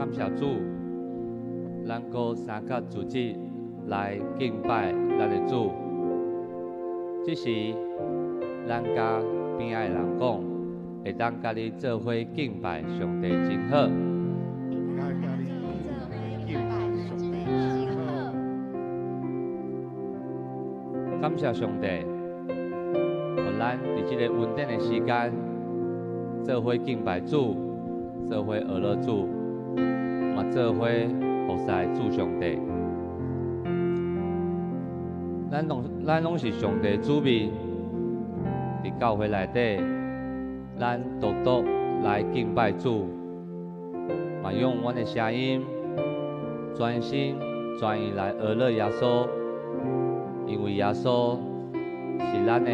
感謝主，咱閣三甲組織來敬拜咱的主。這時，咱佮邊仔的人講，會當佮你做伙敬拜上帝真好。會當佮你做伙敬拜上帝真好。感謝上帝，予咱佇這个恩典的時間，做伙敬拜主，做伙學樂主，嘛做伙服侍主上帝。咱攏是上帝子民，佇教會內底，咱獨獨來敬拜主，嘛用阮的聲音，專心專意來學樂耶穌，因為耶穌是咱的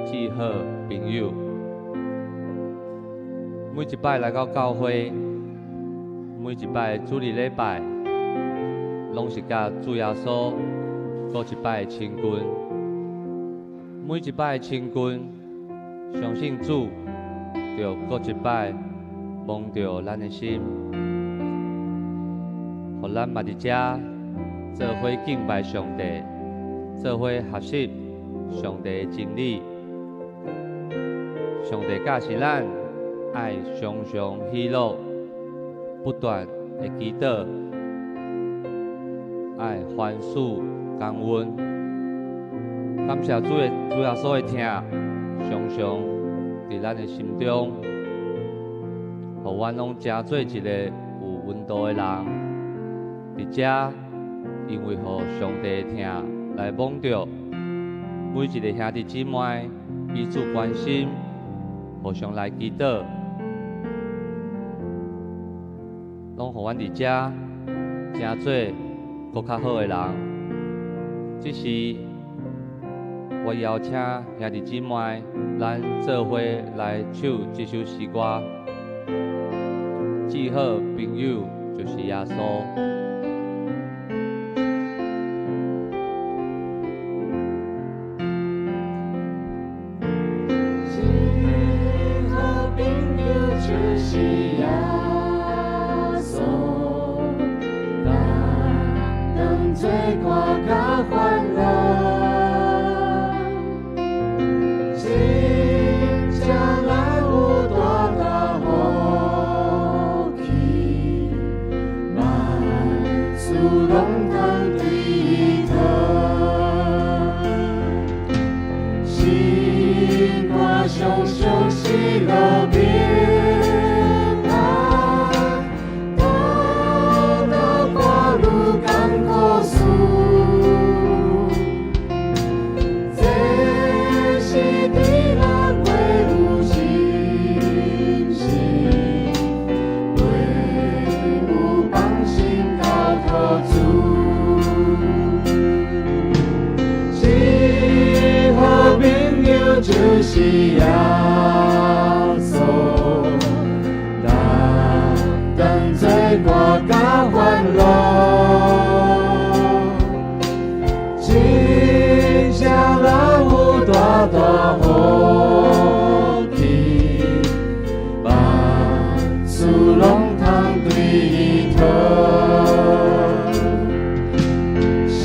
至好朋友。每一擺來到教會，每一擺主日禮拜，攏是佮主耶穌閣一擺親近。每一擺親近，相信主就閣一擺摸著咱的心，予咱嘛佇遮做伙敬拜上帝，做伙學習上帝的真理。上帝教示咱愛常常喜樂，不斷的祈禱，愛凡事感恩。感謝主的主耶穌的疼，常常佇咱的心中，予阮攏成做一个有溫度的人。佇遮，因為予上帝的疼來摸著，每一个兄弟姊妹彼此關心，互相來祈禱，攏予阮佇遮成做閣較好的人。這時，我邀請兄弟姊妹，咱做伙來唱這首詩歌。至好朋友就是耶穌。至好朋友就是耶穌，擔當罪過佮煩惱，真正咱有大大福氣，萬事攏通對伊討。心肝常常喜樂平安，頭頭掛愈艱苦事，這是對咱袂有信心，袂有放心交託主。至好朋友就是耶穌，擔當罪過佮煩惱，真正咱有大大福氣，萬事攏通對伊討。心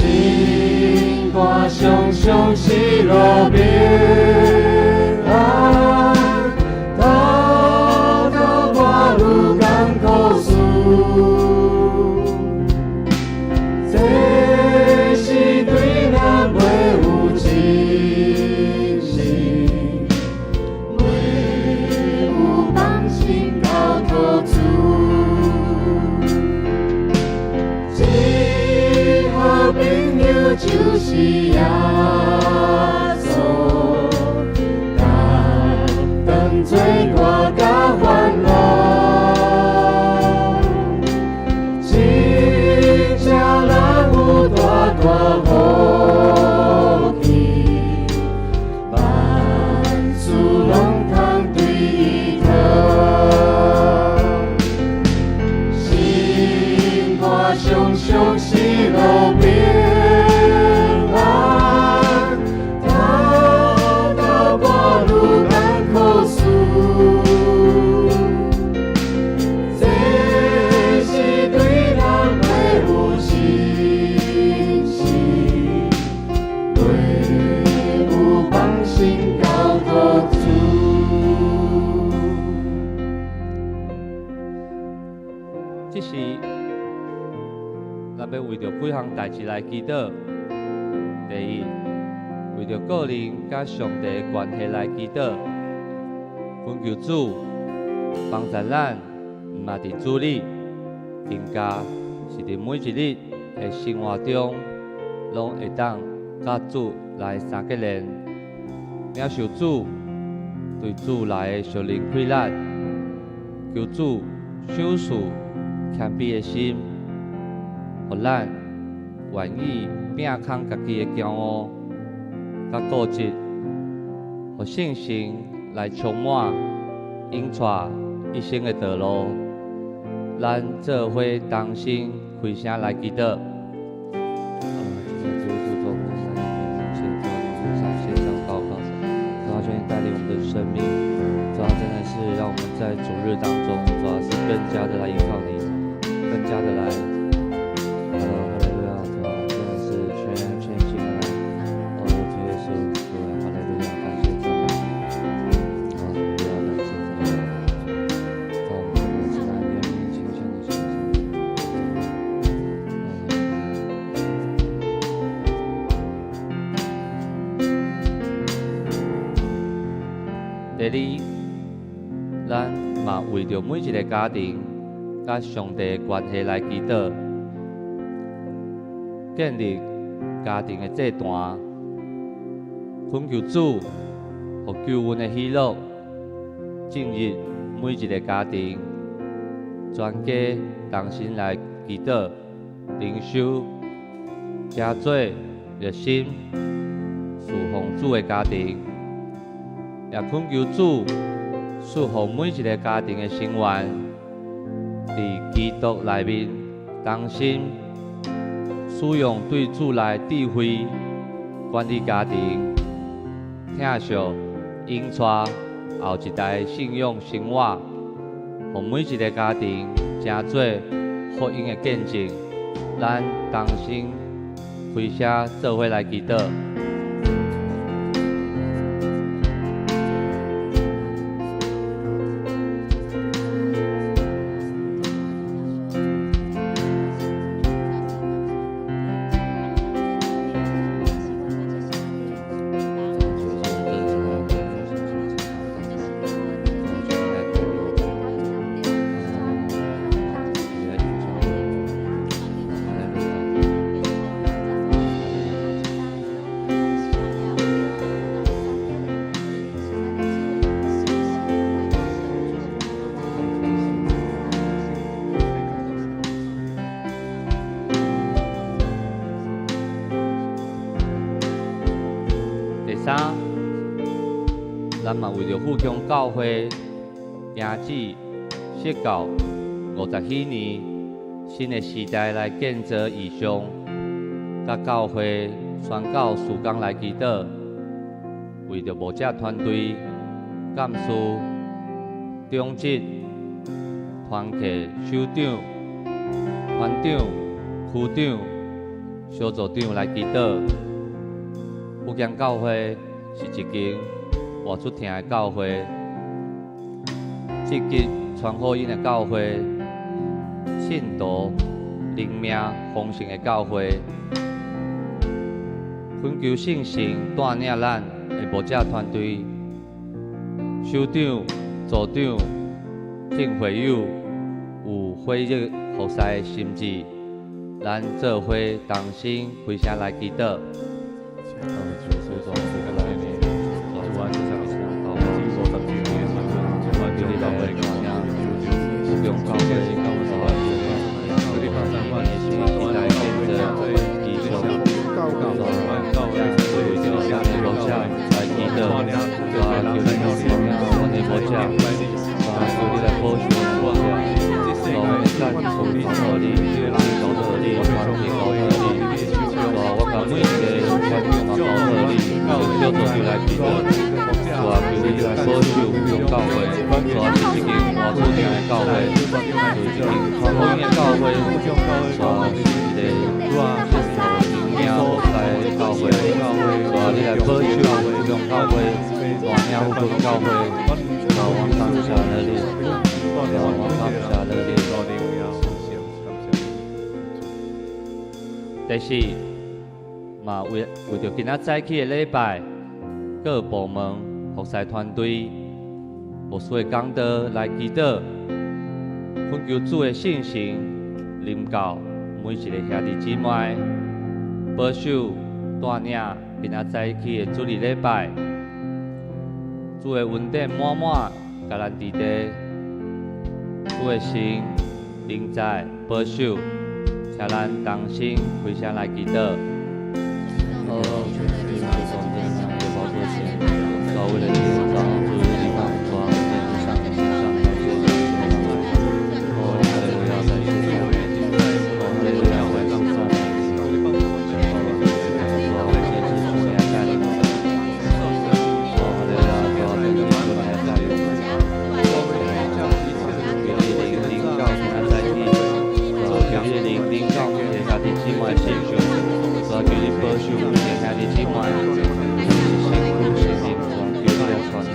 肝常常喜樂平安，頭頭掛愈艱苦事，這是對咱袂有信心，袂有放心交託主。至好朋友就是耶穌，擔當罪過佮煩惱，真正咱有大大福氣，萬事攏通對伊討。心肝常常喜樂平安，頭頭掛愈艱苦事，這是對這時，咱欲為著幾項代誌來祈禱。第一，為著個人佮上帝的關係來祈禱，懇求主幫助咱，毋但佇主日，更加是佇每一日的生活中，攏會當佮主來相結連，領受主對主來的屬靈氣力，求主賞賜謙卑的心，予咱願意摒空家己的驕傲佮固執，予聖神來充滿，引帶一生的道路。咱做伙同心開聲來祈禱。主啊，求你帶領我們的生命，主啊，真的是讓我們在主日當中，主啊，是更加的來依靠你，更加的來，哈利路亞，主啊，真的是全全心的來，哦，主耶穌，主啊，哈利路亞，感謝主，哈利路亞，感謝主，主啊，我們真的是來你的面前向你獻上。第二，咱嘛為著每一个家庭佮上帝的關係來祈禱，建立家庭的祭壇，懇求主，予救恩的喜樂進入每一个家庭，全家同心來祈禱、靈修，成做熱心侍奉主的家庭。也懇求主賜予每一个家庭的成員，佇基督內面同心使用對主來智慧管理家庭，疼惜引帶後一代信仰生活，予每一个家庭成做福音的見證。咱同心開聲做伙來祈禱。第三，咱嘛為著富強教會行至釋教50禧年新的時代來建造異象，佮教會宣教事工來祈禱，為著牧者團隊、幹事、長執、團契首長、團長、區長、小組長來祈禱。富強教會是一間活出疼的教會，積極傳福音的教會，信徒靈命豐盛的教會，懇求聖神帶領咱的牧者團隊、首長、組長、眾會友有火熱服侍的心志，咱做伙同心開聲來祈禱。小組長來祈禱，主啊，求你來保守教會，主啊，是一間活出疼的教會，是一間傳福音的教會，主啊，是一个靈命服侍的教會，主啊，你來保守教會，帶領富強教會，主啊，我感謝你，主啊，我感謝你。第四，嘛為著今仔早起的禮拜，各部門服侍團隊、牧師的講道來祈禱，懇求主的聖神臨到每一個兄弟姊妹，保守帶領今仔早起的主日禮拜，主的恩典滿滿，共咱佇地，主的神臨在保守，請咱同心開聲來祈禱。哦，主為了天造主的地方，主啊，在地上的上感謝哦，哈利路亞，感謝主，哦，哈利路亞，感謝讚美，主啊，謝謝主你來帶領我們，哦，哈利路亞，主啊，謝謝主你來帶領我們，求你的靈臨到今仔早起，主啊，求你的靈臨到每一個兄弟姊妹的身上，主啊，求你保守每一個兄弟姊妹，身軀心靈，主啊，求你來帶領，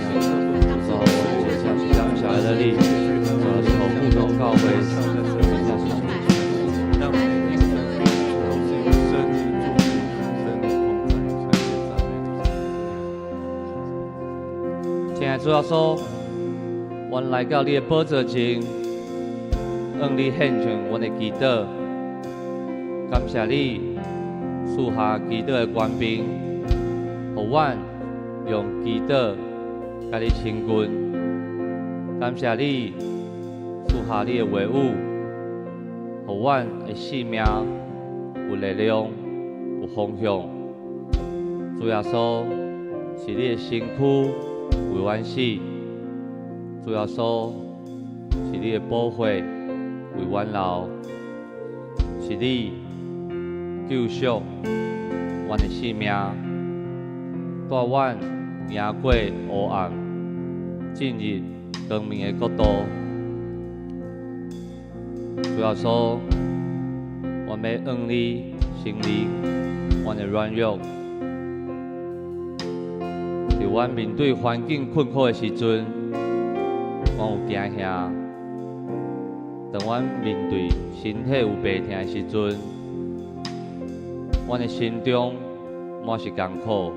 主啊，我真是感謝了你，主啊，是予慕道教會，真正是。讓每一個都是有聖靈的祝福，聖靈同在，感謝讚美。親愛的主耶穌，阮來到你的寶座前，向你獻上阮的祈禱，感謝你賜下祈禱的權柄，予阮用祈禱共你親近。感謝你賜下你的話語，予阮的生命有力量、有方向。主耶穌，是你的身軀為阮死，主耶穌，是你的寶血為阮流，是你救贖阮的性命，帶阮贏過黑暗，進入光明的國度。主耶穌，阮欲向你承認阮的軟弱。佇阮面對環境困苦的時陣，阮有驚嚇；當阮面對身體有病痛的時陣，阮的心中滿是艱苦。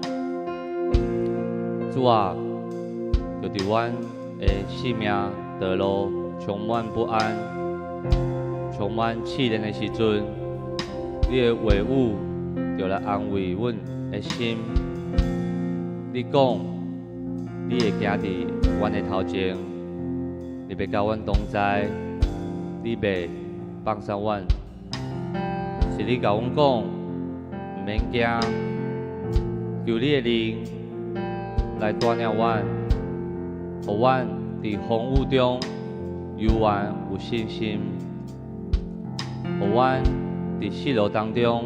主啊，就佇阮的生命道路充滿不安、充滿試煉的時陣，你的話語就來安慰阮的心。你講，你會行佇阮的頭前，你欲佮阮同在，你袂放散阮。是你共阮講，毋免驚，求你的靈來帶領阮，予阮佇風雨中猶原有信心，予阮佇失落當中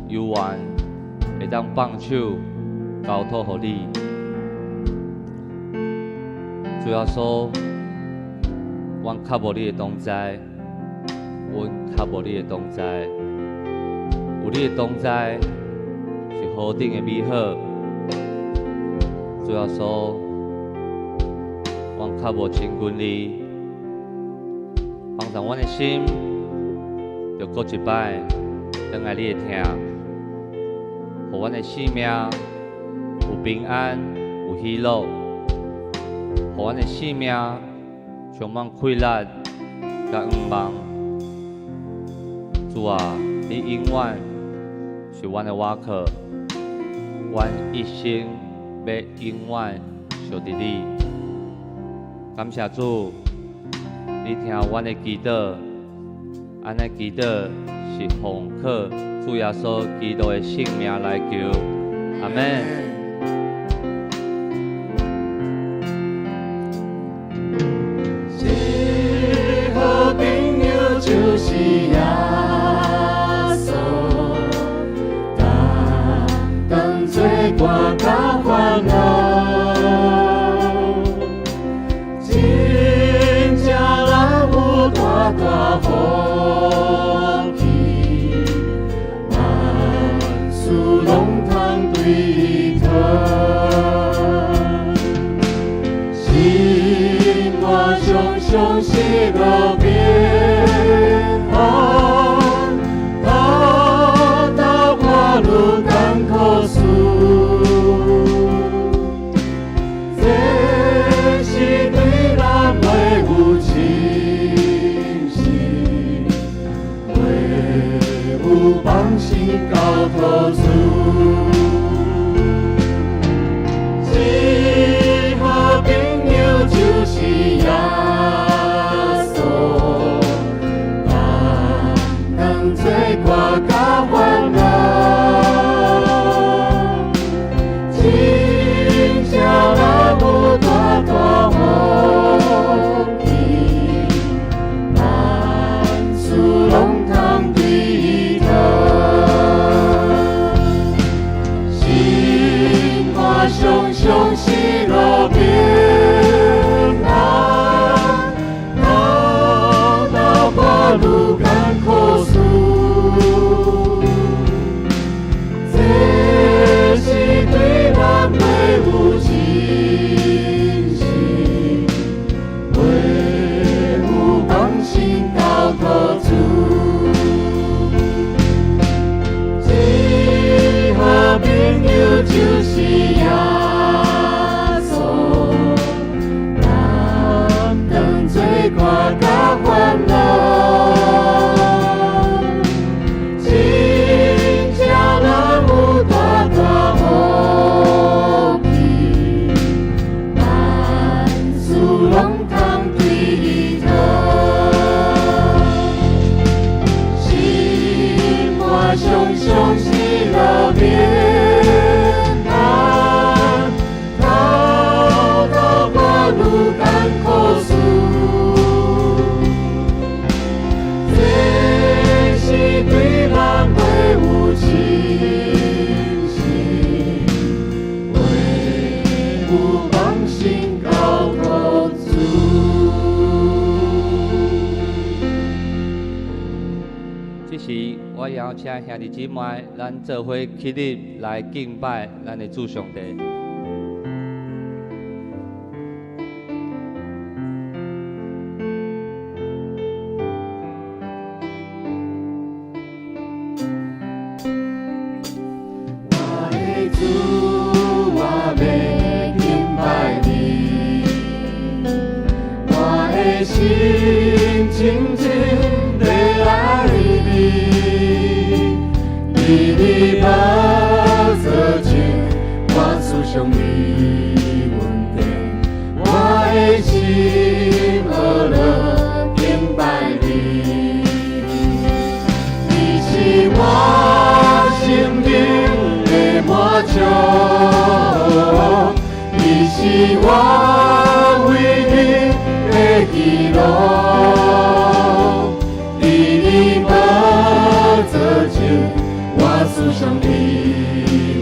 猶原會當放手交託予你。主耶穌，阮較無你的同在，阮較無你的同在，有你的同在是何等的美好。主耶穌，阮較無親近你，放鬆阮的心，就閣一擺轉來你的疼，予阮的生命有平安、有喜樂，予阮的生命充滿快樂佮向望。主啊，你永遠是阮的倚靠，阮一生欲永遠相佇你。感謝主，你聽阮的祈禱，按呢祈禱是奉靠主耶穌基督的聖名來求，阿們。一好朋友就是耶穌，擔當罪過佮煩惱，真正人有大大福氣，萬事攏通對伊討。心肝常常喜樂平安，做歌佮煩惱。真正咱有大大福氣，萬事攏通對伊討。心肝常常喜樂平安，頭頭看愈艱苦事。這是對咱袂有信心，袂有放心交託主。這好朋友就是耶穌，咱當做歌佮煩惱。真正咱有大大福氣，萬事攏通對伊討。心肝常常喜樂平安，頭頭看愈艱苦事。這是對咱袂有信心，袂有放心交託主。這時，我邀請兄弟姊妹，咱做伙起立來敬拜咱的主上帝。我的主，我欲敬拜你，我的心深深地愛你，佇你寶座前，我思想你恩典，我的心呵樂敬拜你。你是我生命的滿足，你是我唯一的喜樂。佇你寶座前，我思想你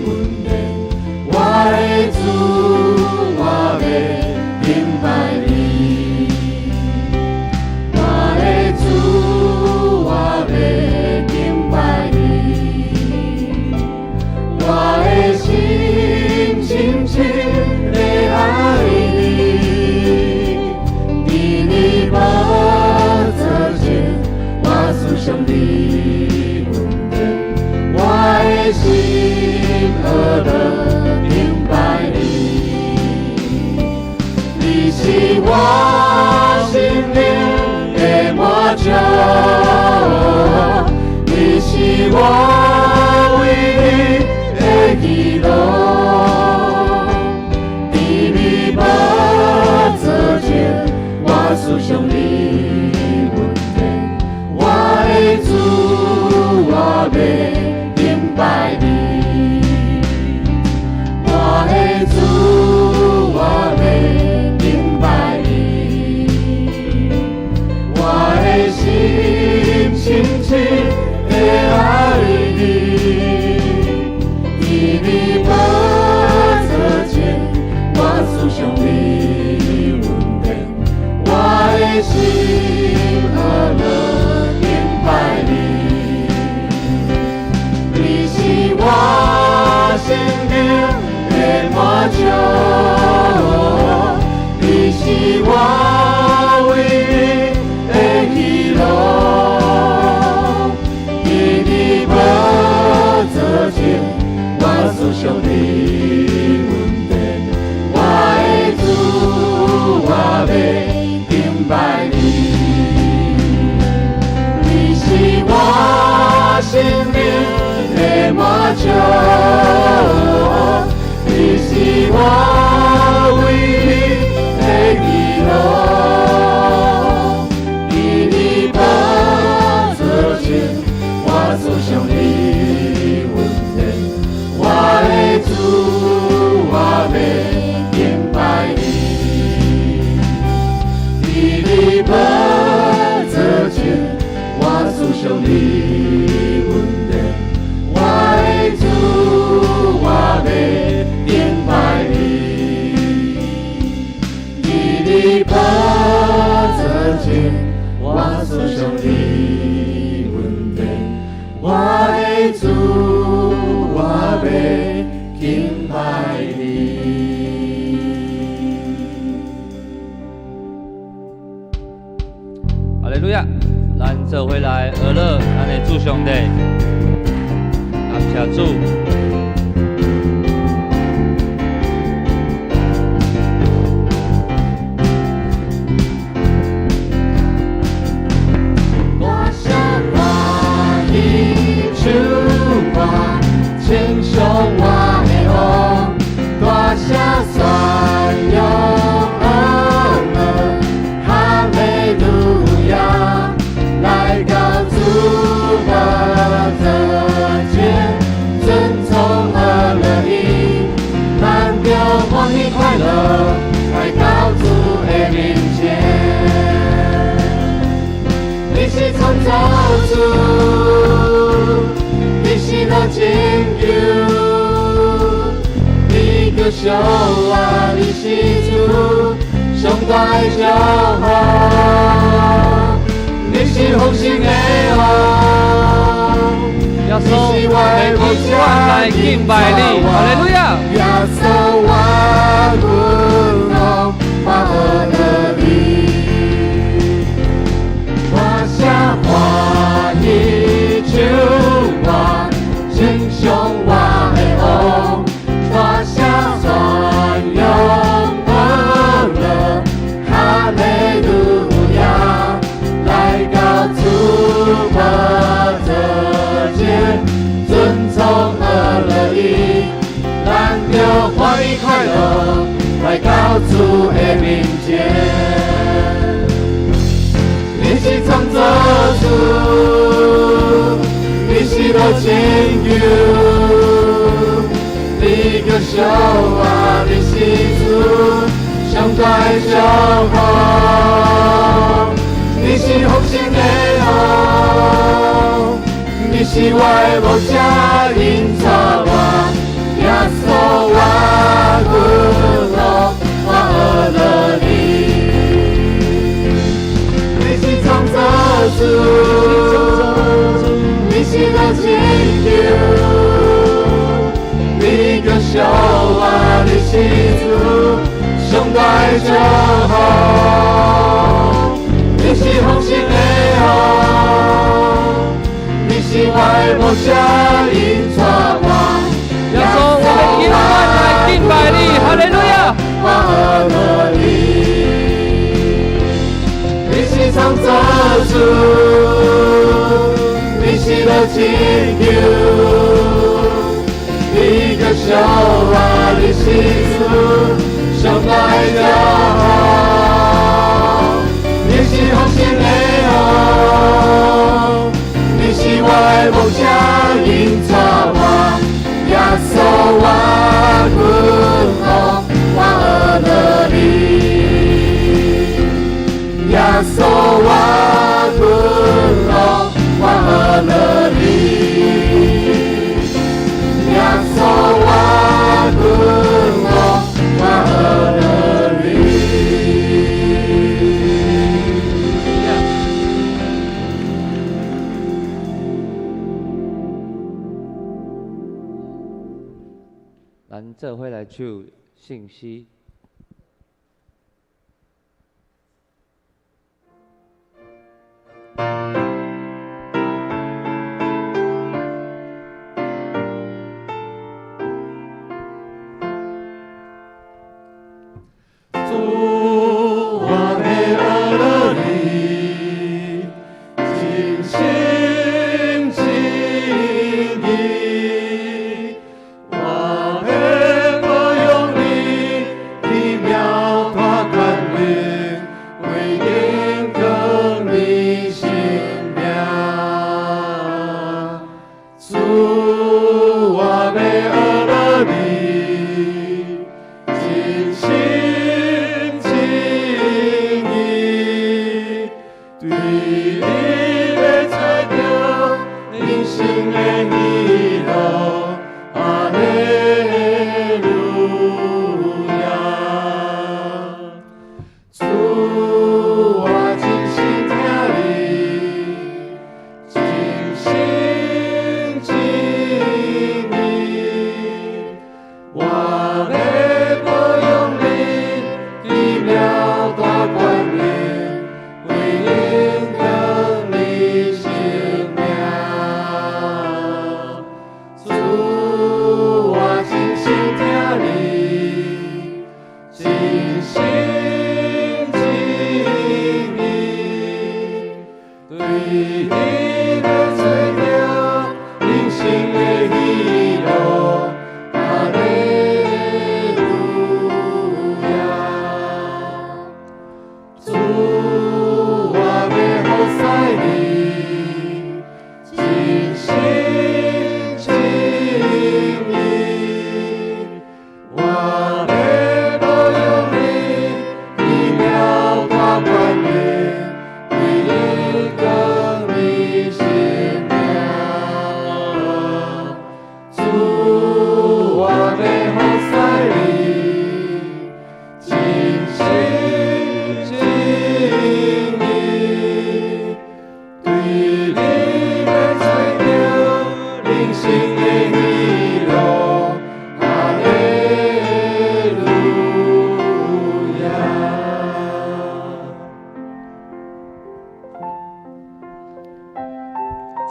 恩典，我的主，我欲敬拜你。我的主，我欲敬拜你。我的心深深地愛你，佇你寶座前，我思想你恩典，我的心呵樂敬拜你。你是我生命的滿足，你是我唯一的喜樂。佇你寶座前，我思想你恩典，我的主，我欲敬拜你。我的主，我欲敬拜你。我的心深深地愛你，佇你寶座前，我思想你恩典，我的心呵樂敬拜你。你是我生命的滿足，你是我唯一的喜樂。佇你寶座前，我思想你恩典，我的主，我欲敬拜你。你是我生命的滿足，你是我唯一的喜樂。佇你寶座前，我想你恩典，我的主，我欲敬拜你。伫你寶座前，我思想你恩典，我的主，我欲敬拜你。哈利路亞！咱做伙來學樂咱的主上帝，感謝主。大聲歡喜唱歌，稱頌我的王，大聲宣揚阿樂，哈利路亞，來到主寶座前，尊崇和樂意，咱著歡喜快樂，來到主的面前。你是創造主，你是樂拯救，你叫上我，你是主，上大的祝福，你是豐盛的王，耶穌，我們永遠來敬拜你，哈利路亞！耶穌，我君王，我學樂你。大聲歡喜唱歌，稱頌我的王，大聲宣揚阿樂，哈利路亞，來到主寶座前，尊崇阿樂意，咱著歡喜快樂，來到主的面前。你是創造主，你是樂拯救，你叫上我，你是主，上大的祝福，你是豐盛的王，你是我的牧者，引帶我，耶穌我君王，我學樂你。你是創造主，你是樂拯救，你叫上我，你是主，上大的祝福，你是豐盛的王，你是我的牧者，引帶我，耶穌，我們永遠來敬拜你，哈利路亞！我學樂你。你是創造主，你是樂拯救，你叫上我，你是主，上大的祝福，你是豐盛的王，你是我的牧者，引帶我，耶穌我君王，我學樂你。耶穌我君王，我學樂你。耶穌我君王，我學樂你。咱做伙來唱聖詩。主，我欲學樂你，真心真意，我欲保養你，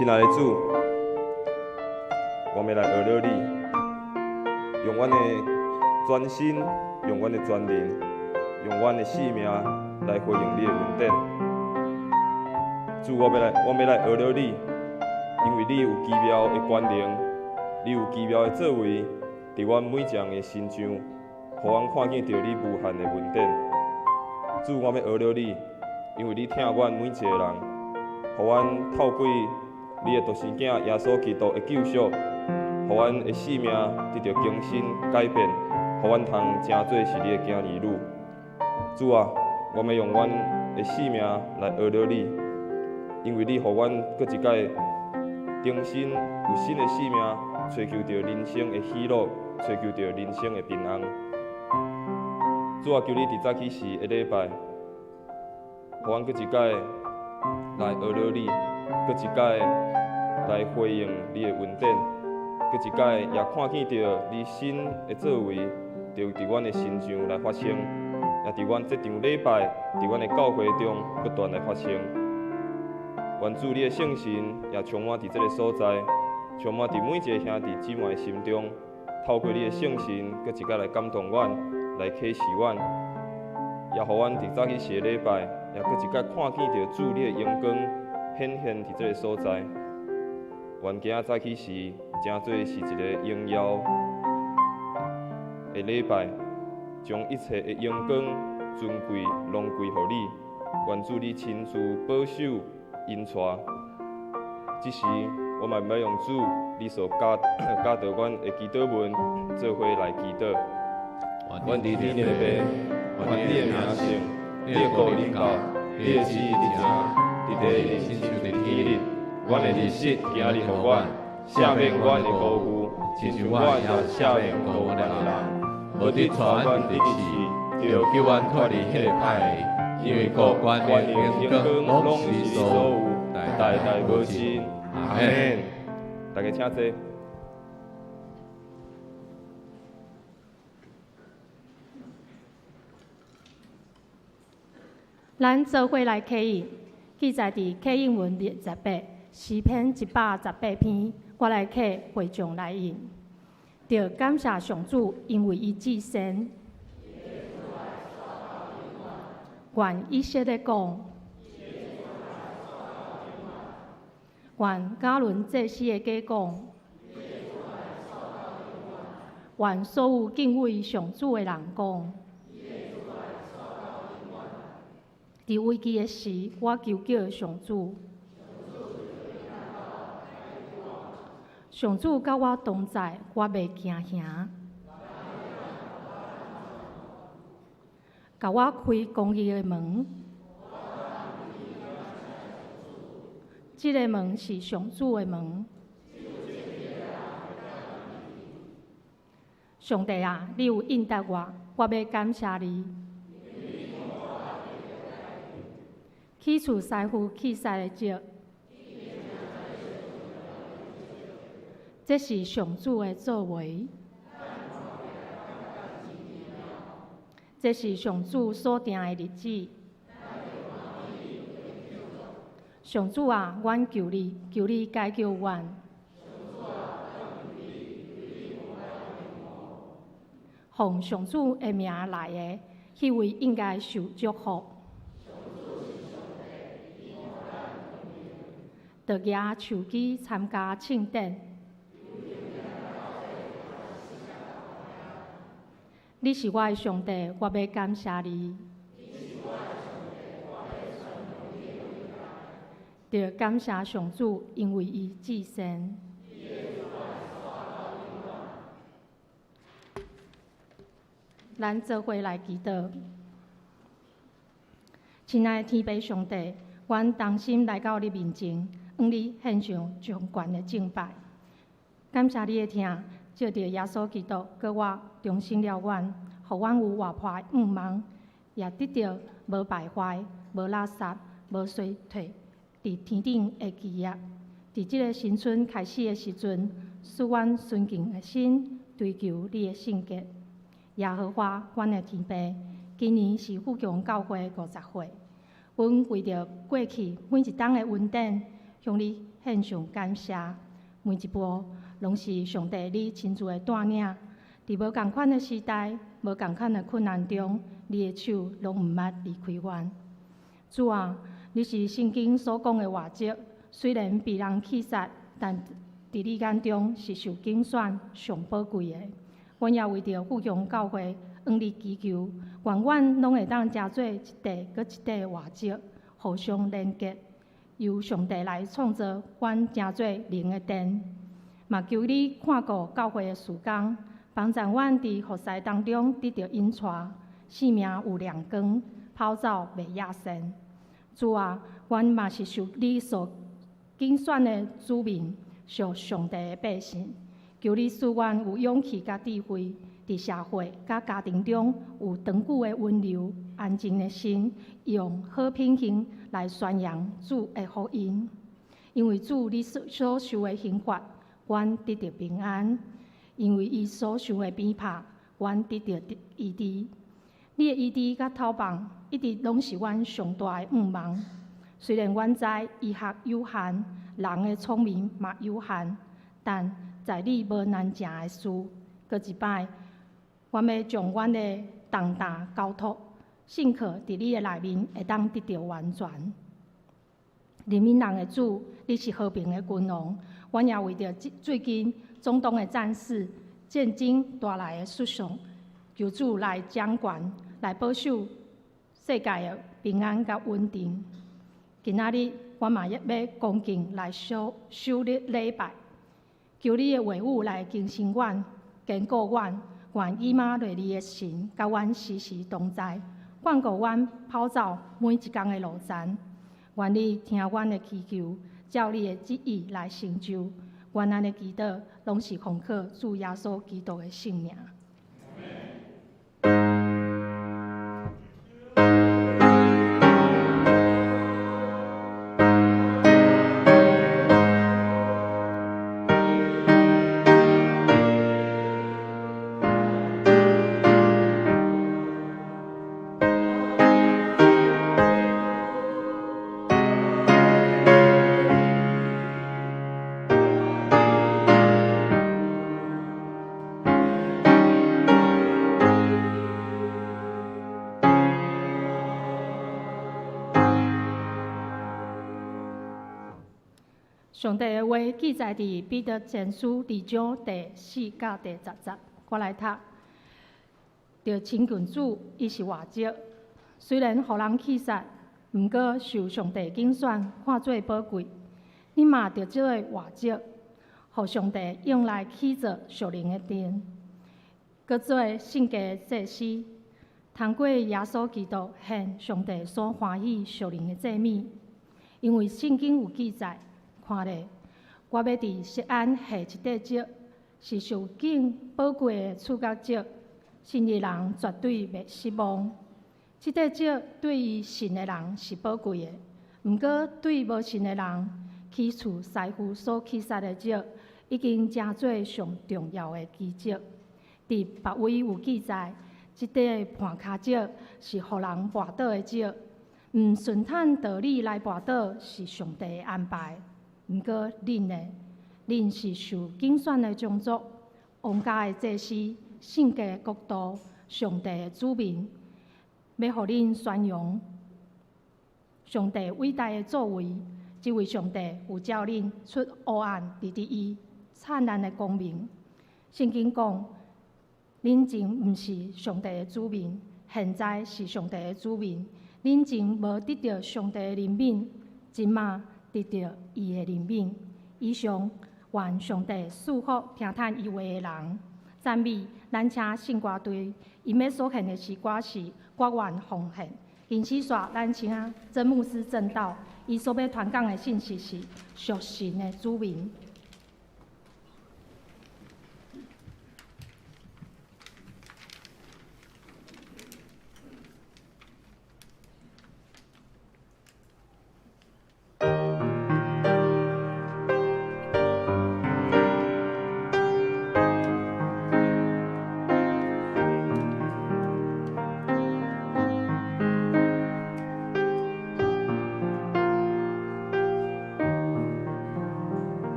親愛的主，我欲來學著你，用阮的全身，用阮的全靈，用阮的性命來回應你的恩典。主，我欲來學著你，因為你有奇妙的權能，你有奇妙的作為，佇阮每一个人的身上，予阮看見著你無限的恩典。主，我欲學著你，因為你疼阮每一個人，予阮透過你的獨生囝耶穌基督的救贖，予阮的性命得著更新改變，予阮通成做是你的囝兒女。主啊，我欲用阮的性命來學著你，因為你予阮閣一擺重新有新的性命，追求著人生的喜樂，追求著人生的平安。主啊，求你佇早起時的禮拜，予阮閣一擺來學著你，閣一擺來回應你的恩典，閣一擺也看見著你新的作為，就佇阮的身上來發生，也佇阮這場禮拜，佇阮的教會中不斷來發生。願主你的聖神也充滿佇這个所在，充滿佇每一个兄弟姊妹的心中，透過你的聖神，閣一擺來感動阮，來啟示阮，也予阮佇早起時的禮拜，也閣一擺看見著主你的榮光顯現佇這个所在。願今仔早起時，成做是一个榮耀的禮拜，將一切的榮光、尊貴攏歸予你。願主你親自保守、引帶。這時，我嘛欲用主你所教教導阮的祈禱文，做伙來祈禱。願天頂的父，願你的名聖，你的國臨到，你的旨意佇行，佇地親像佇天頂。阮的日食今日予阮，赦免阮的辜負，親像阮也赦免辜負阮的人。無得帶阮入試，著救阮脫離彼个歹的。因為國權力榮光攏是你所有，代代無盡。阿們。大家請坐。咱做伙來啟應，記載佇啟應文28，詩篇118篇，我來啟會眾來應。著感謝上主，因為伊至善。願以色列講，願亞倫祭司的家講，願所有敬畏上主的人講。佇危機的時，我求叫上主，上主佮我同在，我袂驚嚇。共我開公義的門，這个門是上主的門。上帝啊，你有應答我，我欲感謝你。起初師傅起誓的咒，這是上主的作為。這是上主所定的日子。上主啊，阮求你，求你解救阮。奉上主的名來的，彼位應該受祝福。著舉手機參加慶典。你是我的上帝，我欲感謝你。著感謝上主，因為伊至善。咱做伙來祈禱。親愛的天父上帝，阮同心來到你面前，向你獻上上懸的敬拜。感謝你的疼，藉著耶穌基督，閣活重生了阮，予阮有活潑的盼望，也得著無敗壞、無垃圾、無衰退，佇天頂的基業。佇這个新春開始的時陣，使阮純淨的心追求你的聖潔。耶和華，阮的天父，今年是富強教會50歲，阮為著過去每一冬的恩典，向你獻上感謝。每一步攏是上帝你親自的帶領。佇無仝款的時代、無仝款的困難中，你的手攏毋捌離開阮。主啊，你是聖經所講的活石，雖然被人棄殺，但佇你眼中是受揀選、上寶貴的。阮也為著復興教會，向你祈求，願阮攏會當成做一塊閣一塊的活石，互相連結，由上帝來創造阮成做靈的殿。嘛求你看顧教會的事工，幫助阮佇服侍當中得著引帶，生命有亮光，跑走袂野散。主啊，阮嘛是受你所揀選的子民，屬上帝的百姓。求你賜阮有勇氣佮智慧，佇社會佮家庭中有長久的溫柔、安靜的心，用好品行來宣揚主的福音。因為主你所受的刑罰，阮得著平安；因為伊所受的鞭拍，阮得著醫治。你的醫治佮頭棒，一直攏是阮上大的願望。雖然阮知醫學有限，人的聰明嘛有限，但在你無難成的事。閣一擺，阮欲將阮的重擔交託，信靠佇你的內面會當得著完全。憐憫人的主，你是和平的君王。阮也為著最近中東的戰事、戰爭帶來的失喪，求主來掌權，來保守世界的平安佮穩定。今仔日，我嘛欲恭敬來守禮禮拜，求你的話語來更新阮、堅固阮，願以馬內利的神佮阮時時同在，看顧阮跑走每一工的路程。願你聽阮的祈求，照你的旨意來成就。願咱的祈禱攏是奉靠主耶穌基督的聖名。上帝的話記載佇彼得前書二章第4到第10節，我來讀。著親近主，伊是活石，雖然予人棄殺，毋過受上帝揀選，看做寶貴。你嘛著這个活石，予上帝用來起造屬靈的殿，閣做聖潔的祭司，通過耶穌基督獻上帝所歡喜屬靈的祭物。因為聖經有記載。看咧，我欲佇錫安下一塊石，是上揀寶貴的柱角石，信的人絕對袂失望。這塊石對於信的人是寶貴的，毋過對無信的人，起厝師傅所棄殺的石，已經成做上重要的基石。佇別位有記載，這塊絆跤石是予人跋倒的石，毋順坦道理來跋倒是上帝的安排。毋過，恁呢？恁是受揀選的種族，王家的祭司，聖潔的國度，上帝的子民，欲予恁宣揚上帝偉大的作為。這位上帝有召恁出黑暗，佇佇伊燦爛的光明。聖經講，恁前毋是上帝的子民，現在是上帝的子民。恁前無得著上帝的憐憫，這馬得著伊的憐憫。以上，願上帝賜福聽嘆伊話的人。讚美咱請聖歌隊，𪜶欲所獻的詩歌是《我願奉獻》。緊接著，咱請曾牧師證道，伊所欲傳講的信息是屬神的子民。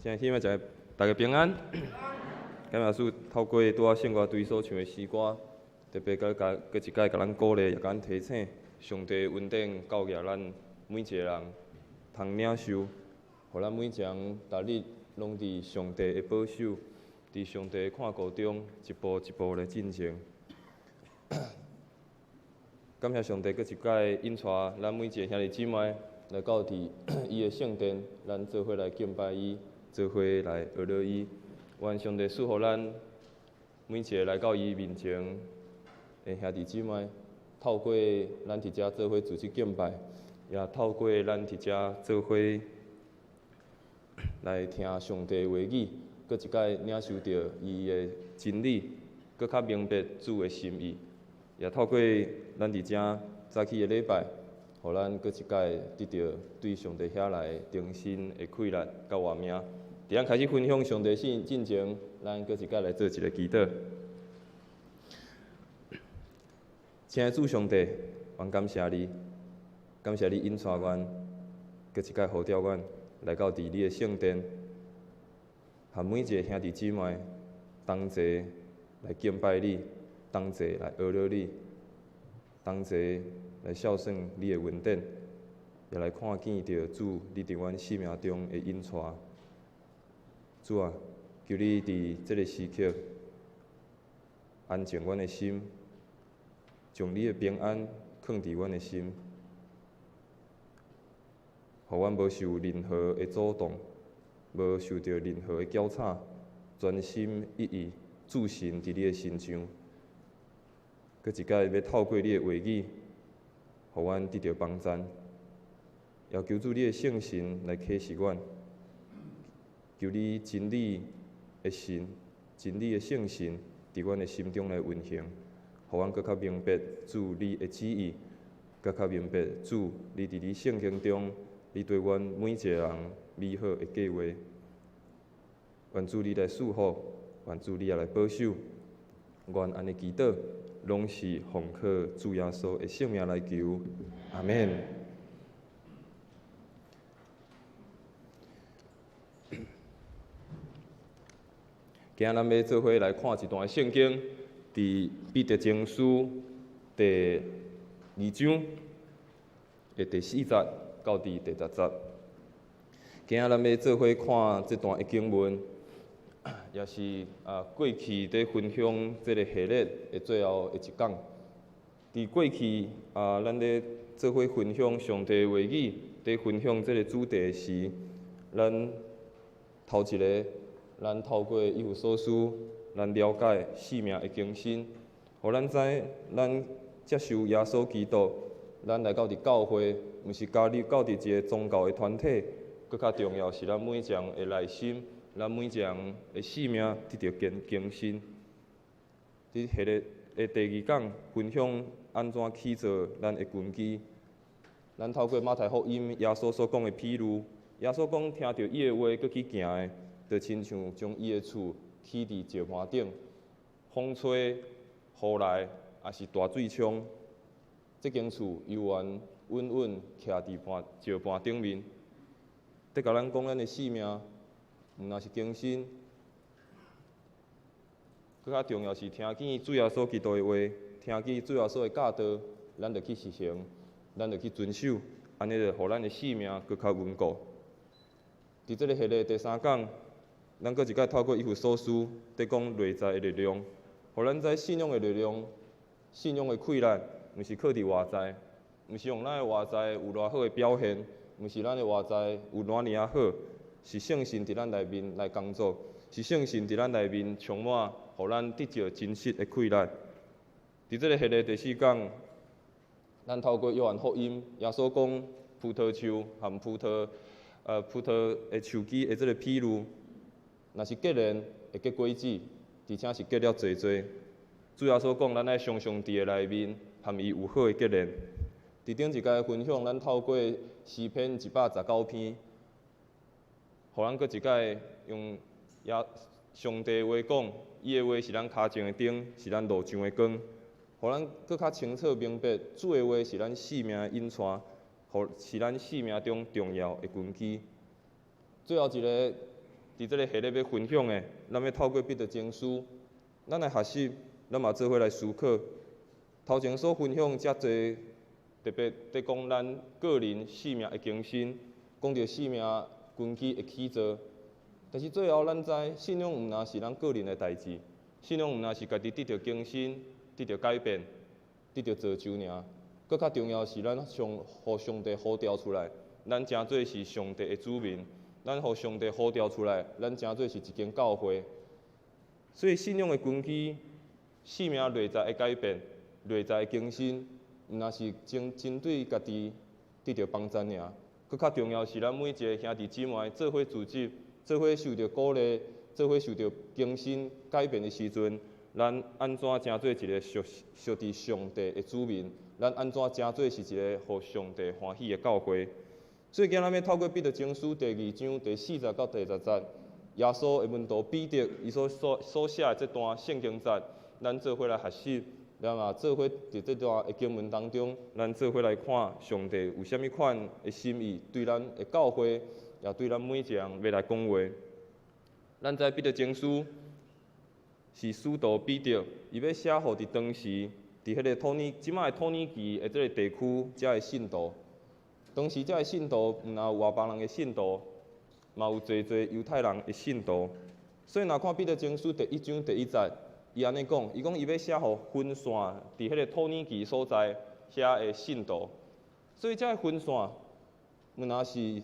真希望大家平安。感謝主透過拄仔聖歌隊所唱的詩歌，特別閣閣閣一擺共咱鼓勵，也共咱提醒，上帝恩典夠額咱每一個人通領受，予咱每一個人逐日攏佇上帝的保守，佇上帝的看顧中，一步一步來進前。感謝上帝閣一擺引帶咱每一個兄弟姊妹來到佇伊的聖殿，咱做伙來敬拜伊，做伙來學著伊。願上帝賜予咱每一個來到伊面前的兄弟姊妹，透過咱佇遮做伙組織敬拜，也透過咱佇遮做伙來聽上帝話語，閣一擺領受著伊的真理，閣較明白主的心意。也透過咱佇遮早起的禮拜，予咱閣一擺得著對上帝遐來重新的氣力佮活命。佇咱開始分享上帝信進前，咱閣一擺來做一个祈禱。親愛的主上帝，阮感謝你，感謝你引帶阮，閣一擺呼召阮來到佇你的聖殿，和每一个兄弟姊妹同齊來敬拜你，同齊來學了你，同齊來孝順你的恩典，也來看見著主你佇阮生命中的引帶。主啊，求你佇這个時刻安靜阮的心，將你的平安囥佇阮的心，予阮無受任何的阻擋，無受著任何的攪吵，專心一意注神佇你的身上。閣一擺欲透過你的話語，予阮得著幫贊，也求主你的聖神來啟示阮，求你真理的神、真理的聖神佇阮的心中來運行，予阮閣較明白主你的旨意，閣較明白主你佇你聖經中，你對阮每一个人美好的計畫。願主你來賜福，願主你也來保守。願按呢祈禱，攏是奉靠主耶穌的聖名來求，阿們。今仔咱欲做伙來看一段聖經，佇彼得前書第二章的第四節到佇第十節。今仔咱欲做伙看這段的經文，也是過去佇分享這个系列的最後的一講。佇過去啊，咱咧做伙分享上帝話語，佇分享這个主題時，咱頭一个，咱透過以弗所書，咱了解生命的更新，予咱知咱接受耶穌基督，咱來到佇教會，毋是加入到佇一个宗教的團體，閣較重要是咱每一个人的內心，咱每一个人的生命得著更更新。佇彼个的第二講分享按怎起造咱的根基，咱透過馬太福音耶穌所講的譬喻，耶穌講聽著伊的話，閣去行的，就親像將伊的厝起佇石盤頂，風吹雨來，抑是大水沖，這間厝猶原穩穩徛佇盤石盤頂面。佇共咱講，咱的生命毋若是更新，閣較重要是聽見主耶穌基督的話，聽見主耶穌的教導，咱就去實行，咱就去遵守，按呢就予咱的生命閣較穩固。佇這个系列第三講，咱閣一擺透過以弗所書，佇講內在的力量，予咱知信仰的力量、信仰的氣力，毋是靠佇外在，毋是用咱的外在有偌好的表現，毋是咱的外在有偌爾仔好，是聖神佇咱內面來工作，是聖神佇咱內面充滿，予咱得著真實的氣力。佇這个系列第四講，咱透過約翰福音，耶穌講葡萄樹和葡萄的樹枝的這个譬喻，若是結連會結果子，而且是結了濟濟。主耶穌講，咱愛常常佇伊內面和伊有好的結連。佇頂一擺分享，咱透過詩篇119篇，予咱閣一擺用耶上帝話講，伊的話是咱跤前的燈，是咱路上的光，予咱閣較清楚明白，主的話是咱生命的引帶，是咱生命中重要的根基。最後一个，佇這个系列欲分享的，咱欲透過彼得前書，咱來學習，咱嘛做伙來思考。頭前所分享遮濟，特別佇講咱個人生命的更新，講著生命根基的起造。但是最後，咱知信仰毋但是咱個人的代誌，信仰毋但是家己得著更新、得著改變、得著造就爾。閣較重要是咱上予上帝呼召出來，咱成做是上帝的子民，咱予上帝呼召出來，咱成做是一間教會。所以信仰的根基、生命內在的改變、內在的更新，毋但是針對家己得著幫贊爾，閣較重要是咱每一个兄弟姊妹做伙組織、做伙受著鼓勵、做伙受著更新改變的時陣，咱按怎成做一个屬屬佇上帝的子民？咱按怎成做是一个予上帝歡喜的教會？所以今日欲透過彼得前書第二章第四節到第十節，耶穌的門徒彼得伊所寫的這段聖經節，咱做伙來學習，咱嘛做伙佇這段的經文當中，咱做伙來看上帝有啥物款的心意，對咱的教會，也對咱每一個人欲來講話。咱知彼得前書是使徒彼得，伊欲寫予佇當時佇彼個土耳，這擺的土耳其的這个地區遮的信徒。當時遮的信徒，毋但有外邦人的信徒，嘛有濟濟猶太人的信徒。所以若看彼得前書第一章第一節，伊按呢講，伊講伊欲寫予分散佇彼个土耳其所在遐的信徒。所以遮的分散，毋但是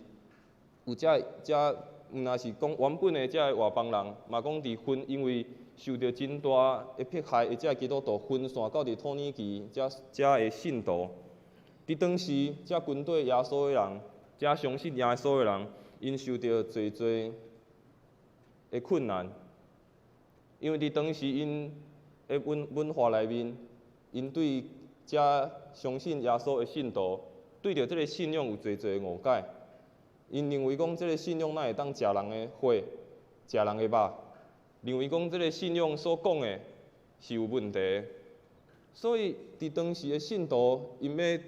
有遮遮，毋但是講原本的遮的外邦人，嘛講佇分，因為受著真大的迫害的遮基督徒分散到佇土耳其遮遮的信徒。佇當時，遮跟綴耶穌的人，遮相信耶穌的人，𪜶受著濟濟的困難，因為佇當時𪜶的文化內面，𪜶對遮相信耶穌的信徒，對著這个信仰有濟濟的誤解。𪜶認為講這个信仰哪會當食人的血、食人的肉，認為講這个信仰所講的是有問題的。所以佇當時的信徒，𪜶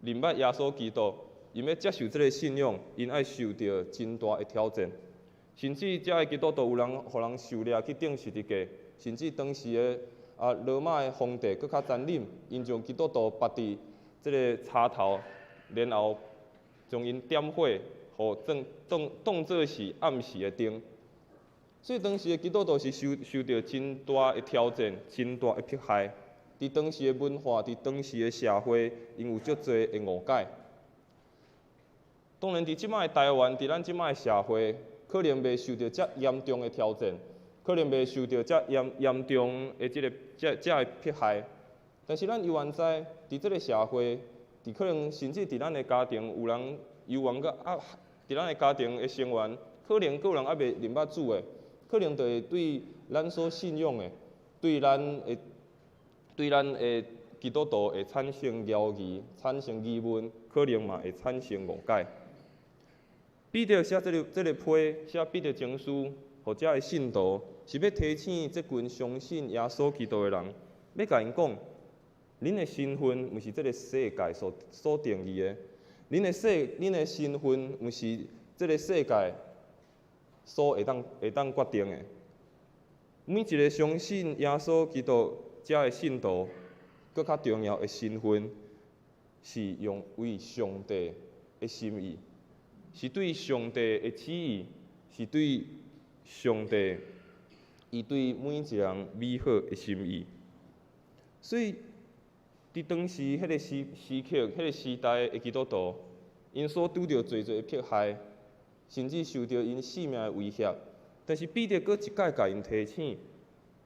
欲認捌耶穌基督，𪜶欲接受這个信仰，𪜶愛受著真大的挑戰，甚至遮的基督徒有人予人收掠去釘十字架，甚至當時的羅馬的皇帝閣較殘忍，𪜶將基督徒縛佇這个柴頭，然後將𪜶點火，予當當當做是暗時的燈。所以當時的基督徒是受著真大的挑戰，真大的迫害。佇當時的文化，佇當時的社會，𪜶有足濟的誤解。當然，佇這擺的台灣，佇咱這擺的社會，可能袂受著遮嚴重的挑戰，可能袂受著遮嚴重的這个遮遮的迫害。但是咱猶原知，佇這个社會，佇可能甚至佇咱的家庭，有人猶原閣啊，佇咱的家庭的成員，可能閣有人猶未認捌主的，可能就會對咱所信仰的，對咱的基督徒會產生懷疑、產生疑問，可能嘛會產生誤解。彼得寫這个批，寫彼得前書，予遮的信徒，是欲提醒這群相信耶穌基督的人，欲共𪜶講，恁的身份毋是這个世界所定義的，恁的身份毋是這个世界所會當決定的。每一个相信耶穌基督遮的信徒，閣較重要的身份，是用為上帝的心意，是對上帝的旨意，是對上帝伊對每一個人美好的心意。所以，佇當時彼个時刻、彼个時代的基督徒，𪜶所拄著濟濟的迫害，甚至受著𪜶性命的威脅。但是彼得閣一擺共𪜶提醒，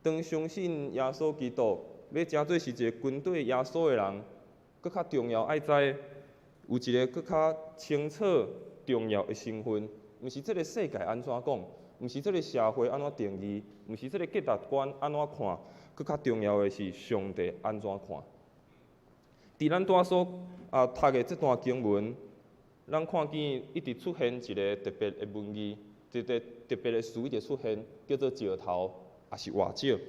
當相信耶穌基督，欲成做是一个跟綴耶穌的人，閣較重要愛知有一个閣較清楚重要的身份，毋是這个世界按怎講，毋是這个社會按怎定義，毋是這个價值觀按怎看，閣較重要的是上帝按怎看。佇咱拄仔所讀的這段經文，咱看見一直出現一个特別的文字，一个特別的詞一直出現，叫做石頭，抑是活石。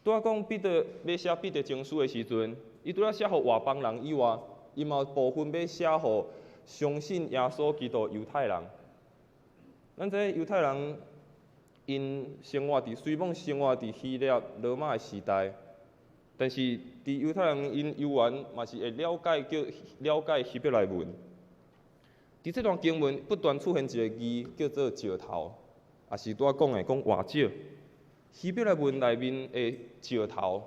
拄仔講彼得欲寫彼得前書的時陣，伊除了寫予外邦人以外，伊嘛有部分欲寫予相信耶穌基督猶太人。咱知猶太人，𪜶生活佇雖罔生活佇希臘羅馬的時代，但是佇猶太人𪜶猶原嘛是會了解叫了解希伯來文。佇這段經文不斷出現一個字叫做石頭，抑是拄仔講的講活石。希伯來文內面的石頭，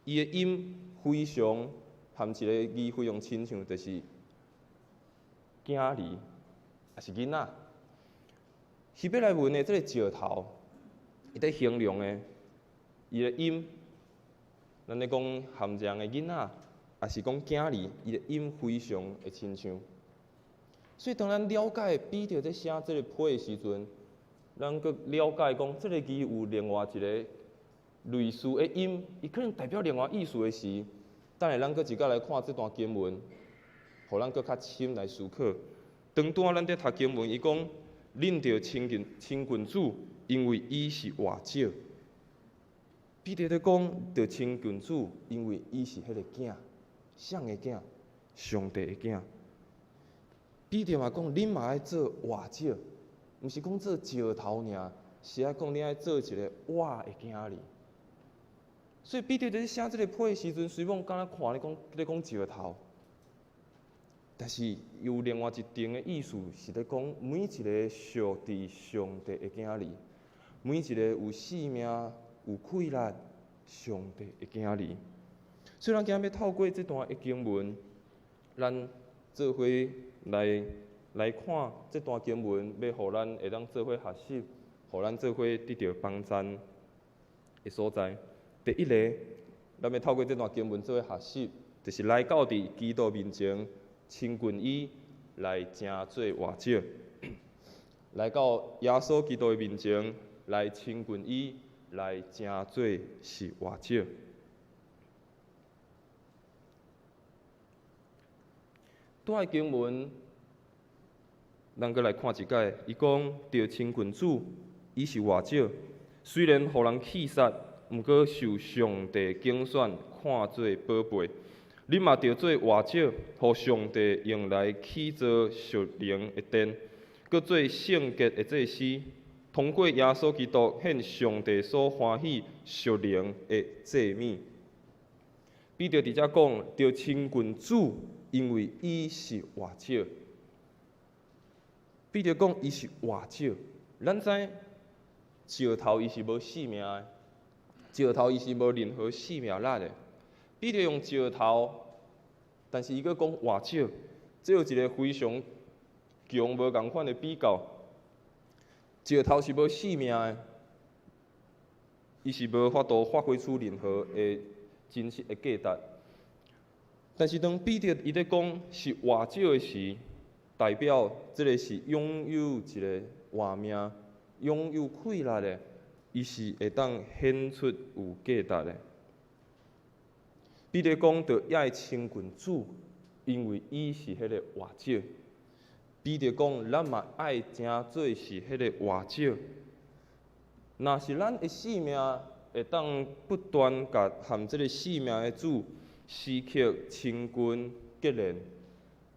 伊的音非常含一个字非常親像，就是囝兒，抑是囡仔。希伯來文的這个石頭，伊佇形容的，伊的音，咱咧講含一人的囡仔，抑是講囝兒，伊的音非常的親像。所以當咱了解彼得佇寫這个批的時陣，咱閣了解講，這个字有另外一个類似的音，伊可能代表另外意思的時，等下咱閣一擺來看這段經文，予咱閣較深來思考。當拄仔咱佇讀經文，伊講，恁著親近親近主，因為伊是活石。彼得佇講，著親近主，因為伊是彼个囝，誰的囝？上帝的囝。彼得嘛講，恁嘛愛做活石，毋是講做石頭爾，是愛講恁愛做一个活的囝兒。所以彼得佇寫這个批的時陣，雖罔敢若看咧講咧講石頭，但是有另外一層的意思，是咧講每一个屬佇上帝的囝兒，每一個有性命、有氣力上帝的囝兒。所以咱今日欲透過這段的經文，咱做伙來來看這段經文，欲予咱會當做伙學習，予咱做伙得著幫贊的所在。第一个，咱欲透過這段經文做伙學習，就是來到佇基督面前親近伊，來成做活石。來到耶穌基督的面前，來親近伊，來成做是活石。拄仔經文，咱閣來看一擺。伊講，著親近主，伊是活石，雖然予人棄殺，毋過受上帝揀選，看做寶貝。恁嘛著做活石，予上帝用來起造屬靈的殿，閣做聖潔的祭司，通過耶穌基督獻上帝所歡喜屬靈的祭物。彼得佇遮講，著親近主，因為伊是活石。彼得講伊是活石，咱知石頭伊是無生命的，石頭伊是無任何生命力的。彼得用石頭，但是伊閣講活石，這有一个非常強無仝款的比較。石頭是無生命的，伊是無法度發揮出任何的真實的價值。但是當彼得伊咧講是活石的時，代表這个是擁有一个活命、擁有氣力的，伊是會當顯出有價值的。彼得講著愛親近主，因為伊是彼个活石。彼得講，咱嘛愛成做是彼个活石。若是咱的生命會當不斷共和這个生命的主時刻親近結連，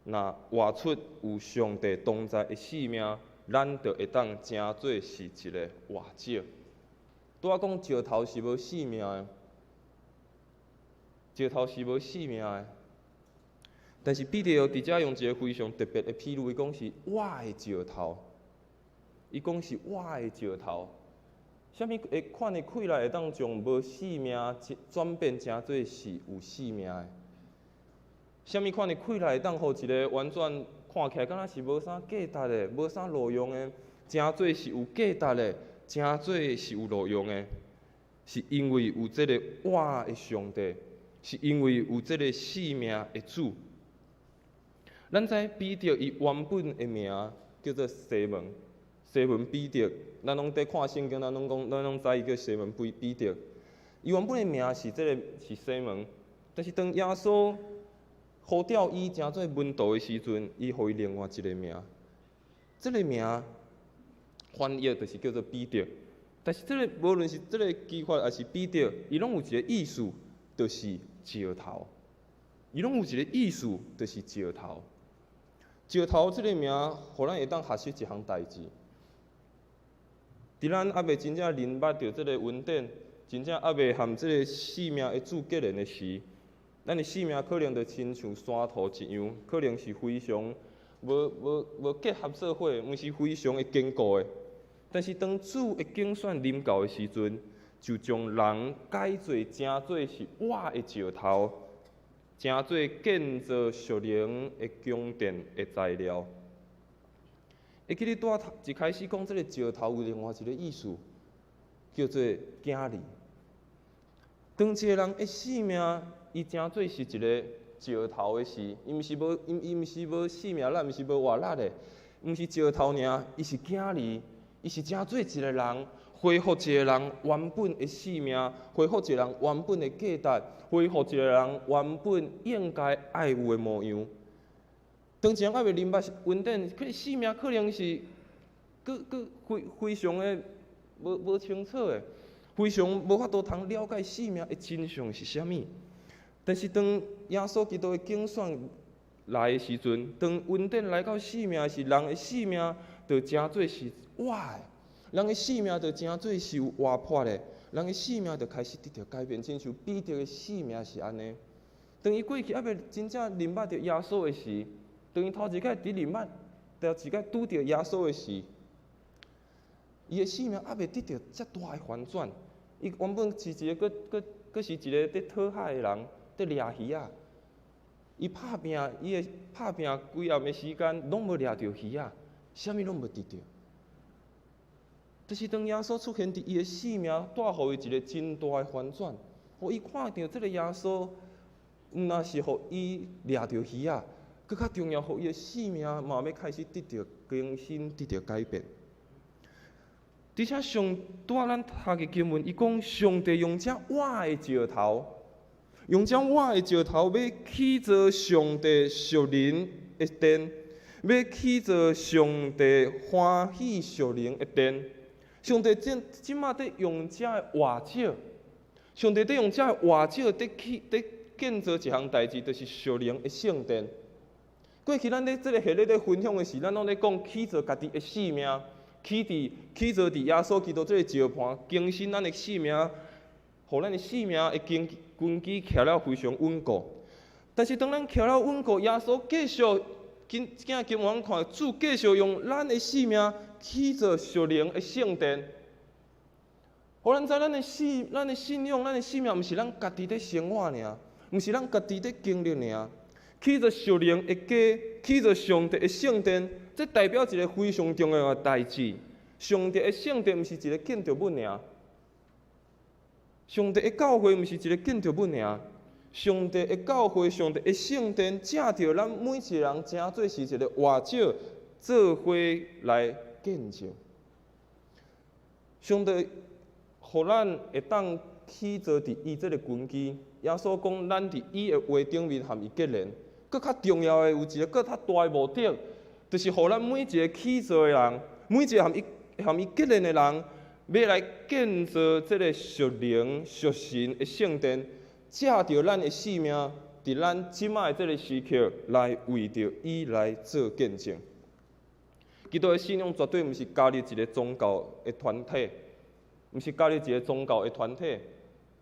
若活出有上帝同在的生命，咱就會當成做是一个活石。拄仔講石頭是無生命的，石頭是無生命的，但是彼得佇遮用一个非常特別的譬喻，伊講是活的石頭，伊講是活的石頭。啥物的款的氣力會當將無生命轉變成做是有生命的？啥物款的氣力會當予一个完全看起來敢若是無啥價值的、無啥路用的，成做是有價值的，成做是有路用的？是因為有這个活的上帝，是因為有這个生命的主。咱知彼得伊原本的名叫做西門，西門彼得。咱攏佇看聖經，咱攏講，咱攏知伊叫西門彼彼得。伊原本的名是這个是西門，但是當耶穌呼召伊成做門徒的時陣，伊予伊另外一个名，這个名翻譯就是叫做彼得。但是這个無論是這个基法抑是彼得，伊攏有一个意思，就是石頭。伊攏有一个意思，就是石頭。石頭這个名，予咱會當學習一項代誌。佇咱猶未真正認捌著這个恩典，真正猶未和這个生命的主結連的時，咱的生命可能就親像山塗一樣，可能是非常無無無結合做伙，毋是非常的堅固的。但是當主的揀選臨到的時陣，就將人改做成做是活的石頭，成做建造屬靈的宮殿的材料。會記得拄仔一開始講這个石頭有另外一个意思，叫做囝兒。當一个人的生命，伊成做是一个石頭的時，伊毋是無，伊伊毋是無生命力，毋是無活力的，毋是石頭爾，伊是囝兒。伊是成做一个人，恢復一個人原本的性命，恢復一個人原本的價值，恢復一個人原本應該愛有的模樣。當一個人猶未明白恩典，可能性命可能是閣閣非非常的無無清楚的，非常無法度通了解性命的真相是啥物。但是當耶穌基督的揀選來的時陣，當恩典來到性命時，人的性命就成做是活的，人的性命就成做是有活潑的，人的性命就開始得著改變，親像彼得的性命是按呢。當伊過去猶未真正認捌著耶穌的時，當伊頭一擺佇認捌，頭一擺拄著耶穌的時，伊的性命猶未得著遮大的翻轉。伊原本是一個閣閣閣是一個佇討海的人，佇掠魚仔。伊拍拚，伊的拍拚規暗的時間，攏無掠著魚仔，啥物攏無得著。但是當耶穌出現佇伊的性命，帶予伊一個真大的翻轉，予伊看著這個耶穌，毋但是予伊掠著魚仔，閣較重要，予伊的性命嘛欲開始得著更新，得著改變。而且上拄仔咱讀的經文，伊講上帝用這活的石頭，用這活的石頭欲起造上帝屬靈的殿，欲起造上帝歡喜屬靈的殿。上帝這這馬佇用這个活石，上帝佇用這个活石佇起佇建造一項代誌，就是屬靈的聖殿。過去咱咧這个系列咧分享的時，咱攏咧講起造家己的性命，起佇起造佇耶穌基督這個石盤，更新咱的性命，予咱的性命的根根基徛了非常穩固。但是當咱徛了穩固，耶穌繼續今今經文看，主繼續用咱的性命起造屬靈的聖殿，予咱知咱的信、咱的信仰、咱的性命，毋是咱家己佇生活爾，毋是咱家己佇經歷爾。起造屬靈的家，起造上帝的聖殿，這代表一個非常重要的代誌。上帝的聖殿毋是一個建築物爾，上帝的教會毋是一個建築物爾。上帝的教會、上帝的聖殿，藉著咱每一個人，成做是一個活石，做伙來見證。上帝予咱會當起造佇伊這個根基。耶穌講，咱佇伊的話頂面和伊結連。閣較重要的有一個閣較大的目的，就是予咱每一個起造的人，每一個和伊和伊結連的人，欲來建造這個屬靈屬神的聖殿，藉著咱的性命，佇咱這馬的這個時刻，來為著伊來做見證。基督的信仰絕對毋是加入一個宗教的團體，毋是加入一個宗教的團體，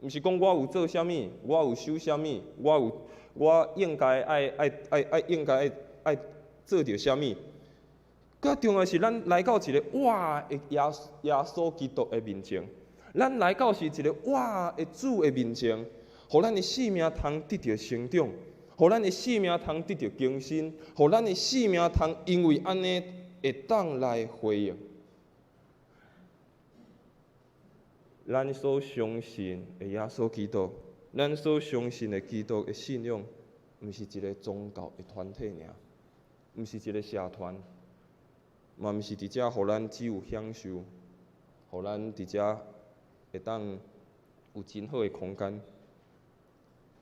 毋是講我有做啥物，我有守啥物，我有我應該愛愛愛愛應該愛愛做著啥物。較重要是咱來到一個活的耶耶穌基督的面前，咱來到是一個活的主的面前，予咱的性命通得著成長，予咱的性命通得著更新，予咱的性命通因為按呢會當來回應。咱所相信的耶穌基督，咱所相信的基督的信仰，毋是一個宗教的團體爾，毋是一個社團，嘛毋是佇遮予咱只有享受，予咱佇遮會當有真好的空間。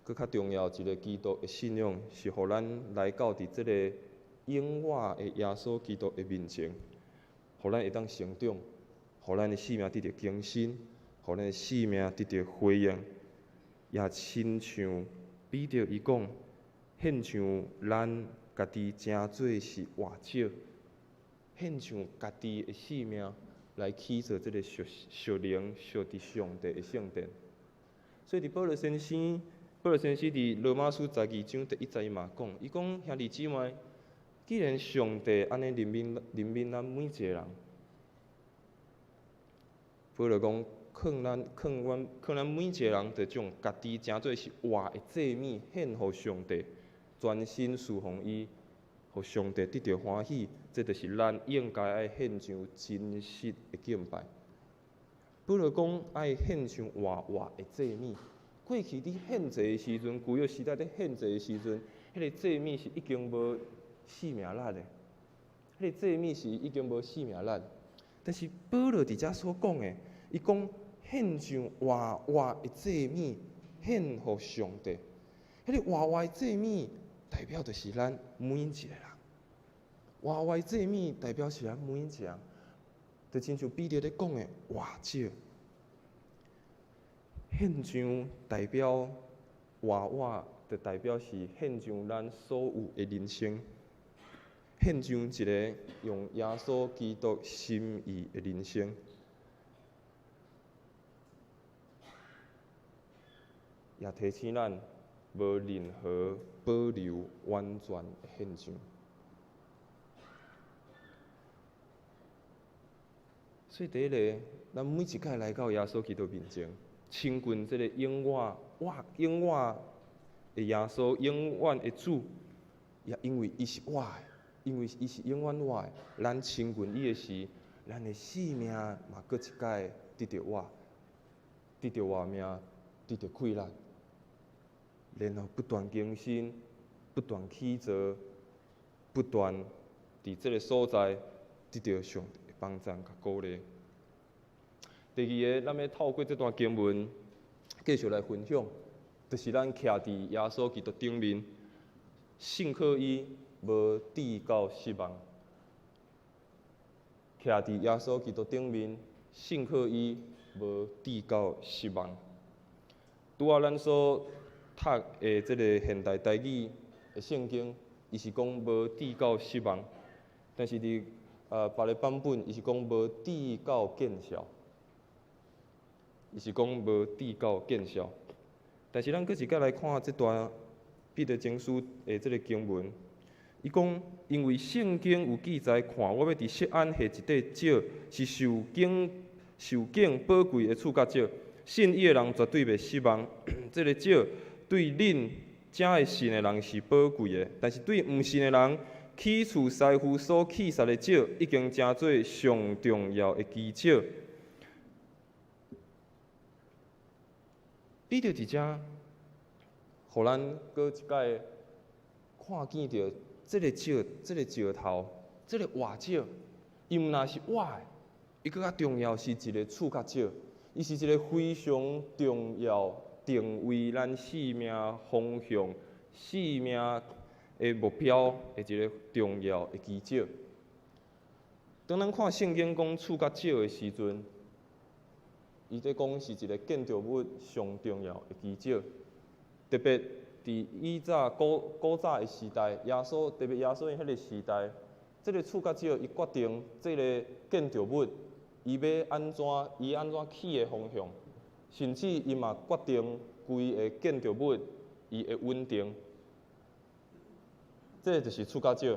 閣較重要，一個基督的信仰是予咱來到佇這個永活的耶穌基督的面前，予咱會當成長，予咱的性命得著更新，予咱的性命得著回應，也親像彼得伊講，獻上咱家己成做是活石，獻上家己的性命來起造這個屬屬靈屬佇上帝的聖殿。所以佇保羅先生，保羅先生佇羅馬書12章第一節伊嘛講，伊講兄弟姊妹，既然上帝按呢憐憫憐憫咱每一個人，保羅講，勸咱勸阮勸咱每一個人，就將家己成做是活的祭物，獻予上帝，全心事奉伊，予上帝得著歡喜，這就是咱應該愛獻上真實的敬拜。保羅講愛獻上活活的祭物。過去佇獻祭的時陣，舊約時代佇獻祭的時陣，彼個祭物是已經無生命力的，彼個祭物是已經無生命力。但是保羅佇遮所講的，伊講獻上活活的祭物，獻予上帝。彼個活活的祭物代表就是咱每一個人。活活的祭物代表是咱每一個人，就親像彼得咧講的活石。獻上代表活活，就代表是獻上咱所有的人生，獻上一个用耶穌基督心意的人生，也提醒咱無任何保留完全的獻上。所以第一个，咱每一擺來到耶穌基督面前，親近這个永遠、活永遠的耶穌，永遠的主，也因為伊是活的，因為伊是永遠活的，咱親近伊的時，咱的性命嘛閣一擺得著活，得著活命，得著氣力，然後不斷更新，不斷起造，不斷佇這个所在得著上帝的幫贊佮鼓勵。第二个，咱欲透過這段經文繼續來分享，就是咱徛佇耶穌基督頂面，信靠伊無致到失望。徛佇耶穌基督頂面，信靠伊無致到失望。拄仔咱所讀的這个現代台語的聖經，伊是講無致到失望，但是佇別个版本，伊是講無致到見笑。伊是講無致到見笑，但是咱閣一擺來看這段彼得前書的這个經文，伊講因為聖經有記載，看我欲佇錫安下一塊石，是受敬受敬寶貴的柱角石，信伊的人絕對袂失望。這个石對恁遮會信的人是寶貴的，但是對毋信的人，起厝師傅所棄殺的石，已經成做上重要的基石。彼得佇遮，予咱閣一擺看見著這个石、這个石頭、這个活石，伊毋但是活的，伊閣較重要是一个柱角石，伊是一个非常重要定位咱生命方向、生命的目標的一个重要的基石。當咱看聖經講柱角石的時陣，伊咧講是一个建築物上重要的基石，特別佇以早古古早的時代，耶穌特別耶穌𪜶彼个時代，這个柱角石伊決定這个建築物伊欲按怎伊按怎起的方向，甚至伊嘛決定規个建築物伊的穩定。這个就是柱角石，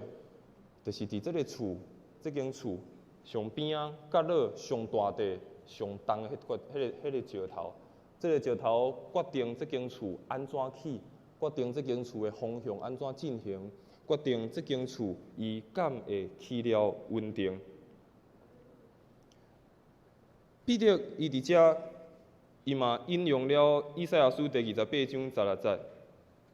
就是佇這个厝這間厝上邊仔角落上大塊。上重的彼塊、彼个、彼个石頭，這个石頭決定這間厝按怎起，決定這間厝的方向按怎進行，決定這間厝伊敢會起了穩定。彼得伊佇遮，伊嘛引用了以賽亞書第28章16節，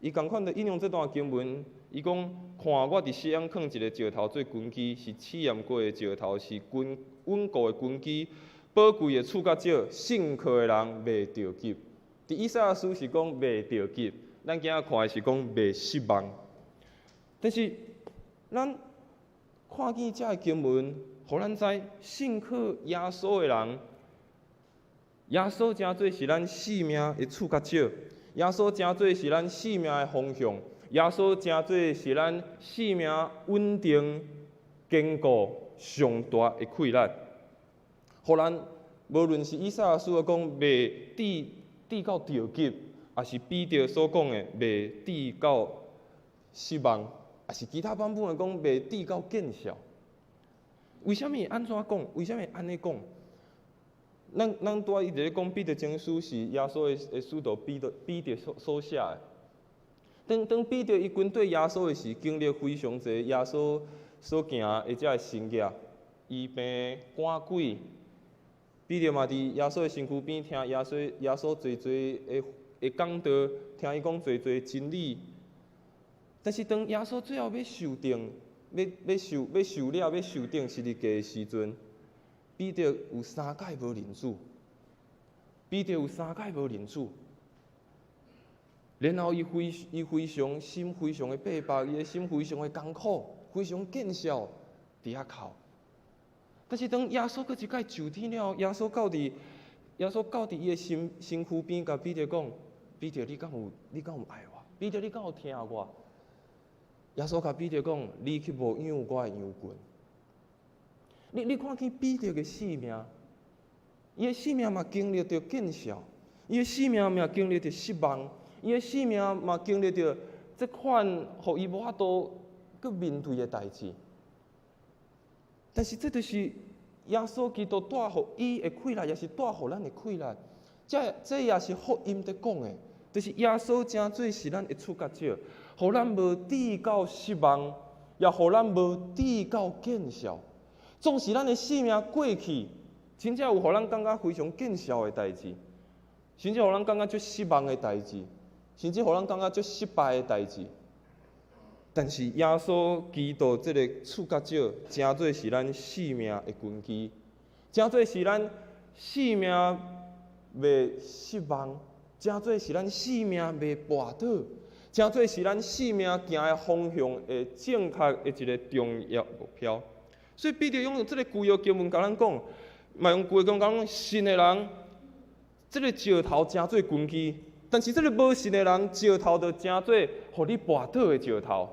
伊仝款的引用這段經文，伊講：看我佇錫安囥一个石頭做根基，是試驗過的石頭，是根穩固的根基。寶貴的柱角石，信靠的人袂著急。佇以賽亞書是講袂著急，咱今仔看的是講袂失望。但是咱看見這个經文，予咱知信靠耶穌的人，耶穌成做是咱生命的柱角石，耶穌成做是咱生命的方向，耶穌成做是咱生命穩定、堅固、上大的氣力。予咱無論是以賽亞書所講袂致致到著急，抑是彼得所講的袂致到失望，抑是其他版本的講袂致到見笑。為啥物會按怎講？為啥物會按呢講？咱咱拄仔一直咧講彼得前書是耶穌的的使徒彼得彼得所所寫的。當當彼得伊跟綴耶穌的時，經歷非常濟耶穌所行的這个神跡，醫病趕鬼。彼得嘛佇耶穌的身軀邊聽耶穌耶穌濟濟的的講道，聽伊講濟濟真理。但是當耶穌最後欲受釘，欲欲受欲受了欲受釘十字架的時陣，彼得有三擺無認主，彼得有三擺無認主，然後伊非常心非常的逼迫，伊的心非常的艱苦，非常見笑佇遐哭。但是當耶穌閣一擺上天了，耶穌到佇伊的身軀邊，共彼得講：彼得，你敢有愛我？彼得，你敢有疼我？耶穌共彼得講：你去牧養我的羊群。你看見彼得的性命，伊的性命嘛經歷著見笑，伊的性命嘛經歷著失望，伊的性命嘛經歷著這款予伊無法度閣面對的代誌。但是這就是耶穌基督帶予伊的氣力，也是帶予咱的氣力。這也是福音佇講的，就是耶穌成做是咱的觸角者，予咱無至到失望，也予咱無至到見笑。縱使咱的性命過去，真正有予咱感覺非常見笑的代誌，甚至予咱感覺足失望的代誌，甚至予咱感覺足失敗的代誌。但是耶穌基督這個觸角者，成做是咱性命的根基，成做是咱性命袂失望，成做是咱性命袂跋倒，成做是咱性命行的方向的正確的一個重要目標。所以彼得用這個舊約經文共咱講，嘛用舊約經文講，信的人，這個石頭成做根基，但是這個無信的人，石頭就成做予你跋倒的石頭。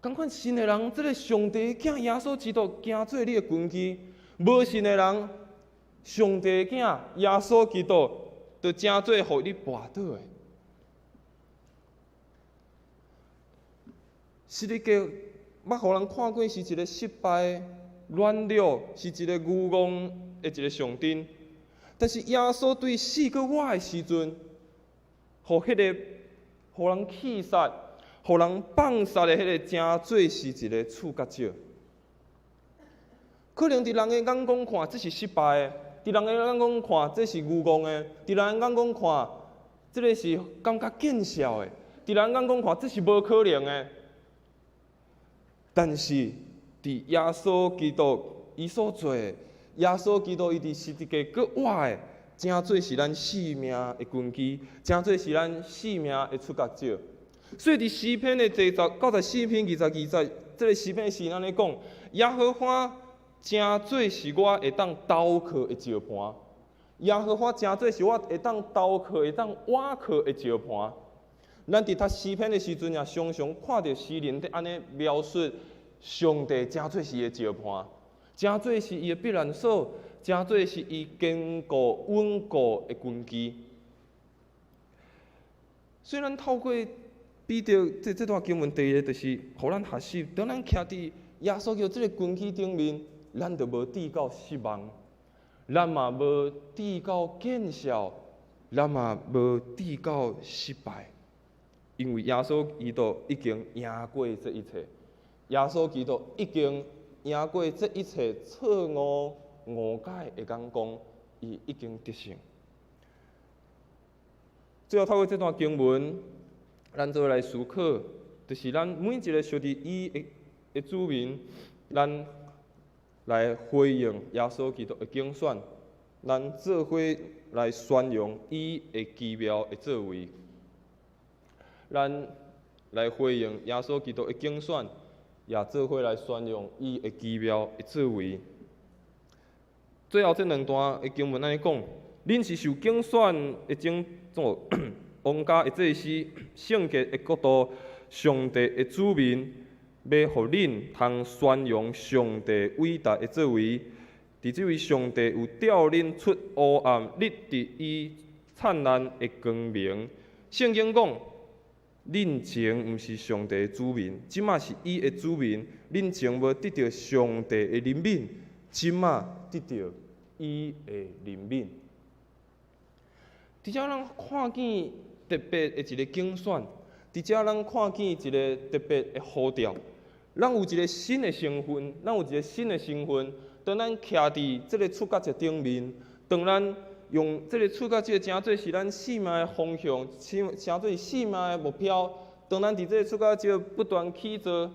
仝款信的人，這個上帝囝耶穌基督行做你的根基；無信的人，上帝囝耶穌基督就成做予你跋倒的。十字架捌予人看過是一個失敗、軟弱，是一個愚戇的一個象徵。但是耶穌對死閣活的時陣，予彼個予人棄殺、予人放殺的彼個，成做是一個觸角者。可能佇人的眼光看，這是失敗的；佇人的眼光看，這是愚戇的；佇人的眼光看，這個是感覺見笑的；佇人眼光看，這是無可能的。但是，佇耶穌基督伊所做的，耶穌基督伊佇十字架閣活的，成做是咱性命的根基，成做是咱性命的觸角者。所以佇詩篇的第94篇22節，這個詩篇是按呢講：耶和華成做是我會當投靠的石磐，耶和華成做是我會當投靠、會當倚靠的石磐。咱佇讀詩篇的時陣，也常常看著詩人佇按呢描述上帝成做是伊的石磐，成做是伊的避難所，成做是伊堅固穩固的根基。所以咱透過彼得這段經文，第一個就是予咱學習，當咱徛佇耶穌基督這個根基頂面，咱就無至到失望，咱嘛無至到見笑，咱嘛無至到失敗。因為耶穌基督已經贏過這一切，耶穌基督已經贏過這一切錯誤誤解的眼光，伊已經得勝。最後透過這段經文，咱做伙來思考，就是咱每一個屬佇伊的子民，咱來回應耶穌基督的揀選，咱做伙來宣揚伊的奇妙的作為。咱來回應耶穌基督的揀選，也做伙來宣揚伊的奇妙的作為。最後這兩段的經文按呢講：恁是受揀選的種族，王家的祭司，聖潔的國度，上帝的子民，欲予恁通宣揚上帝偉大的作為。佇這位上帝有召恁出黑暗，入佇伊燦爛的光明。聖經講。恁前毋是上帝的子民，這馬是伊的子民。恁前無得著上帝的憐憫，這馬得著伊的憐憫。佇遮咱看見特別的一個揀選，佇遮咱看見一個特別的呼召，咱有一個新的身份，咱有一個新的身份。當咱徛佇這個觸角者頂面，當咱用這個觸角者成做是咱性命的方向，成做性命的目標。當咱佇這個觸角者不斷起坐，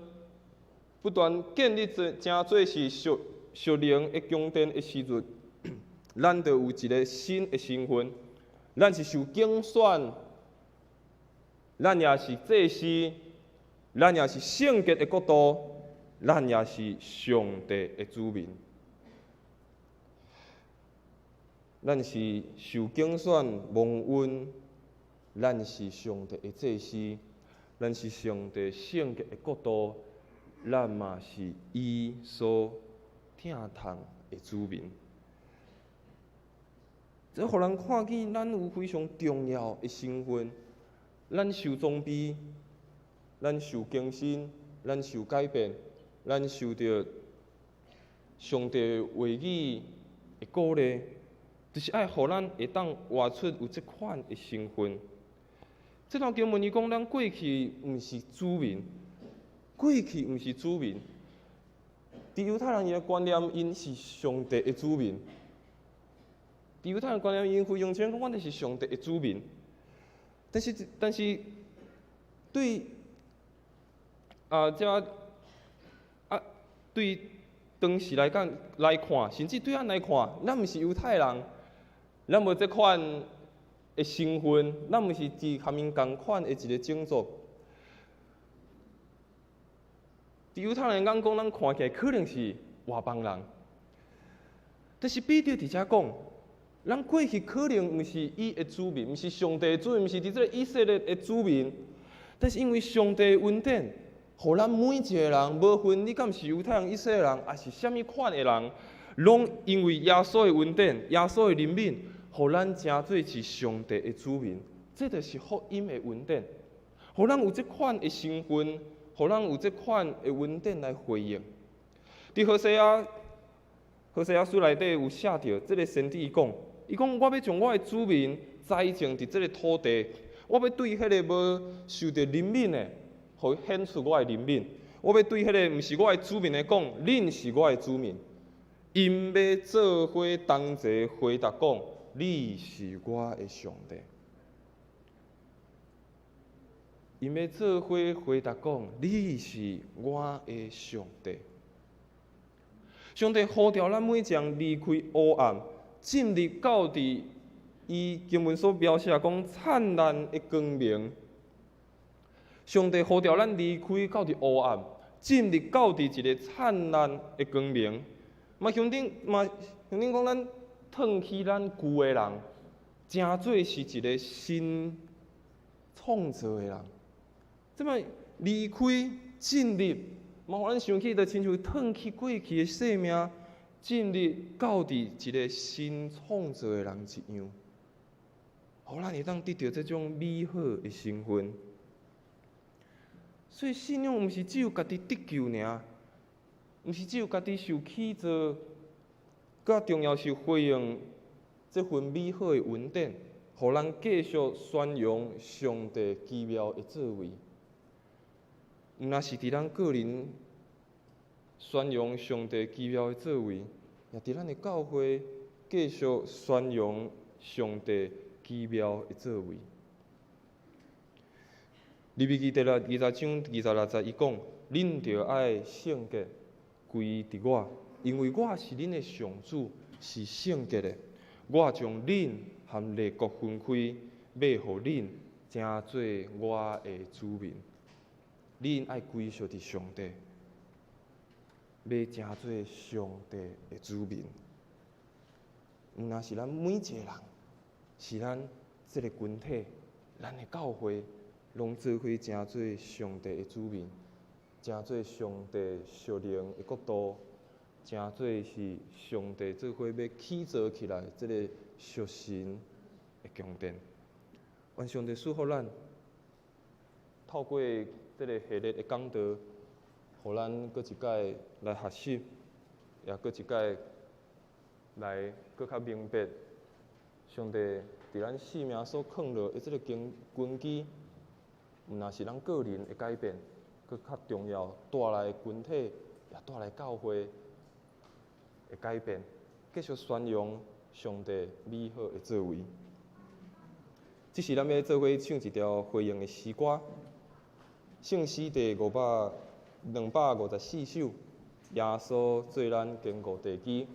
不斷建立成做是屬屬靈的宮殿的時陣，咱就有一个新的身份。咱是受揀選，咱也是祭司，咱也是聖潔的國度，咱也是上帝的子民。咱是受揀選蒙恩，咱是上帝的祭司，咱是上帝聖潔的國度，咱嘛是伊所疼痛的子民。這予人看見，咱有非常重要的身份。咱受裝備，咱受更新，咱受改變，咱受著上帝話語的鼓勵，就是愛予咱會當活出有這款的身份。這段經文伊講，咱過去毋是子民，過去毋是子民。佇猶太人的觀念，𪜶是上帝的子民。佇猶太人觀念，𪜶非常清楚，阮就是上帝的子民。但是，對啊，這啊，對當時來講來看，甚至對咱來看，咱毋是猶太人，咱無這款的身份，咱毋是佇佮𪜶仝款的一个種族。佇猶太人眼光，咱看起來可能是外邦人。但是彼得佇遮講，咱過去可能毋是伊的子民，毋是上帝的子民，毋是佇這个以色列的子民。但是因為上帝的恩典，予咱每一个人，無分你敢是猶太人、以色列人，抑是啥物款的人，攏因為耶穌的恩典、耶穌的憐憫，予咱成做是上帝的子民。這就是福音的恩典，予咱有這款的身份，予咱有這款的恩典來回應。佇何西阿，何西阿書內底有寫著，這个先知伊講，伊講我欲將我的子民栽種佇這个土地，我欲對彼个無受著憐憫的，予伊顯出我的憐憫；我欲對彼个毋是我的子民的講，恁是我的子民。𪜶欲做伙同齊回答講，你是我的上帝。𪜶欲做伙回答講，你是我的上帝。上帝呼召咱每一人離開黑暗，進入到佇伊經文所描寫講燦爛的光明。上帝呼召咱離開到佇黑暗，進入到佇一个燦爛的光明。嘛，兄弟嘛，兄弟講咱褪去咱舊的人，成做是一个新創造的人。這擺離開進入，嘛，予咱想起，就親像褪去過去的生命，進入到佇一个新創造的人一樣，予咱會當得著這種美好的身份。所以信仰毋是只有家己得救爾，毋是只有家己受起造，閣較重要是回應這份美好的恩典，予咱繼續宣揚上帝奇妙的作為。毋但是佇咱個人宣揚上帝奇妙的作為，也佇咱的教會繼續宣揚上帝奇妙的作為。利未記第六20章26節，伊講：恁著愛聖潔歸佇我，因為我是恁的上主，是聖潔的。我將恁和列國分開，欲予恁成做我的子民。恁愛歸屬佇上帝，欲成做上帝的子民。毋但是咱每一個人，是咱這个群體，咱的教會，攏做伙成做上帝的子民，成做上帝屬靈的國度，成做是上帝做伙欲起造起來這个屬神的宮殿。願上帝賜福咱，透過這个系列的講道，予咱閣一擺來學習，也閣一擺來閣較明白上帝佇咱生命所囥落的這个根基，毋但是咱個人的改變，閣較重要帶來群體，也帶來教會的改變，繼續宣揚上帝美好的作為。這時咱欲做伙唱一條回應的詩歌，聖詩第526。254首，耶穌做咱堅固地基。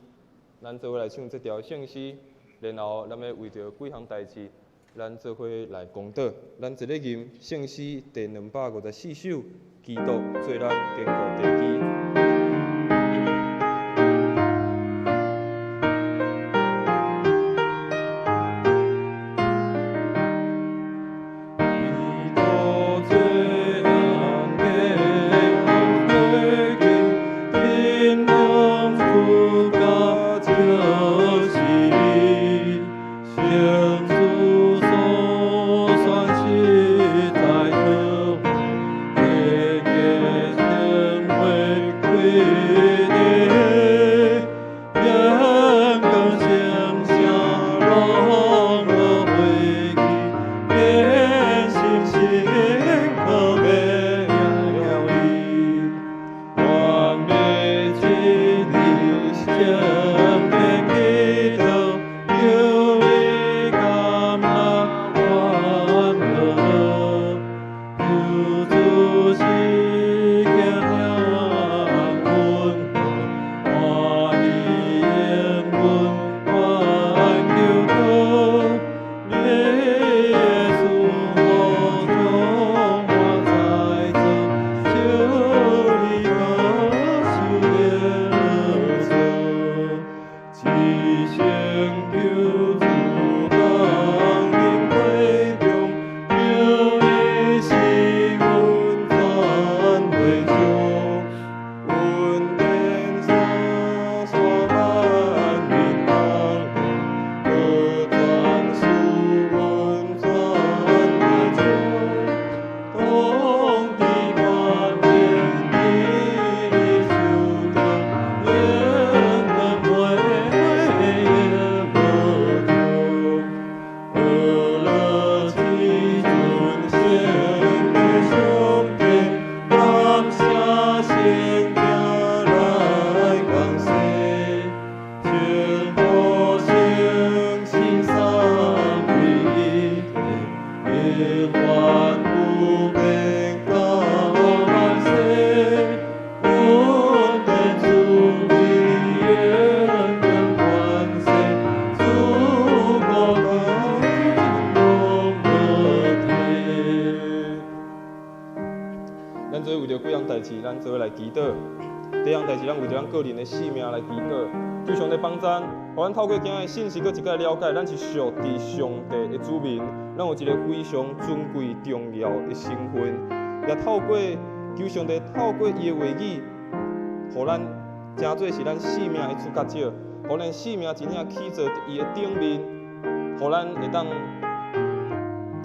咱做伙來唱這條聖詩，然後咱欲為著幾項代誌，咱做伙來公禱。咱一咧吟聖詩第254首，基督做咱堅固地基。透過今日信息，閣一擺了解，咱是屬佇上帝的子民，咱有一个非常尊貴重要的身份。也透過求上帝，透過伊的話語，予咱成做是咱生命的主角者，予咱生命真正起做佇伊的頂面，予咱會當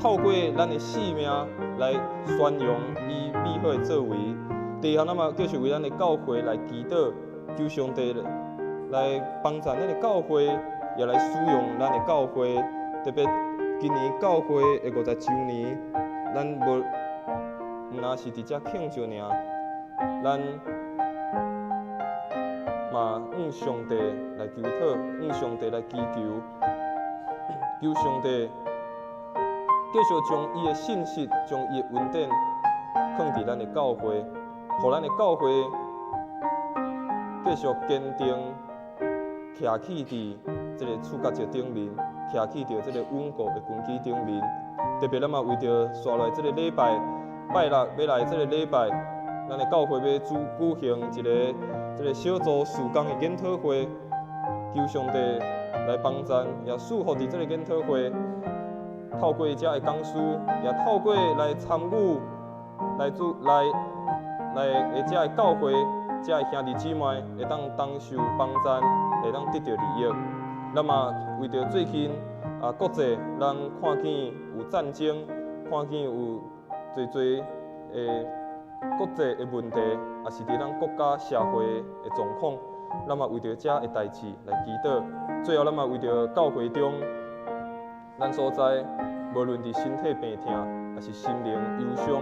透過咱的生命來宣揚伊美好的作為。第二項，咱嘛繼續為咱的教會來祈禱，求上帝來幫助咱的教會，也來使用咱的教會。特別今年教會的50週年，咱無毋若是佇遮慶祝爾，咱嘛向上帝來求討，向上帝來祈求，求上帝繼續將伊的信息、將伊的恩典放佇咱的教會，予咱的教會繼續堅定徛起佇這个處角石頂面，徛起佇這个穩固的根基頂面。特別咱嘛為著紲落來這个禮拜，拜六欲來這个禮拜，咱的教會欲主舉行一个這个小組事工的研討會，求上帝來幫贊，也賜福佇這个研討會，透過遮的講師，也透過來參與、來主、來來的遮的教會，遮的兄弟姊妹會當同受幫贊，會當得著利益。咱嘛為著最近啊國際，咱看見有戰爭，看見有濟濟的國際的問題，也是佇咱國家社會的狀況，咱嘛為著遮的代誌來祈禱。最後，咱嘛為著教會中，咱所在，無論佇身體病痛，抑是心靈憂傷，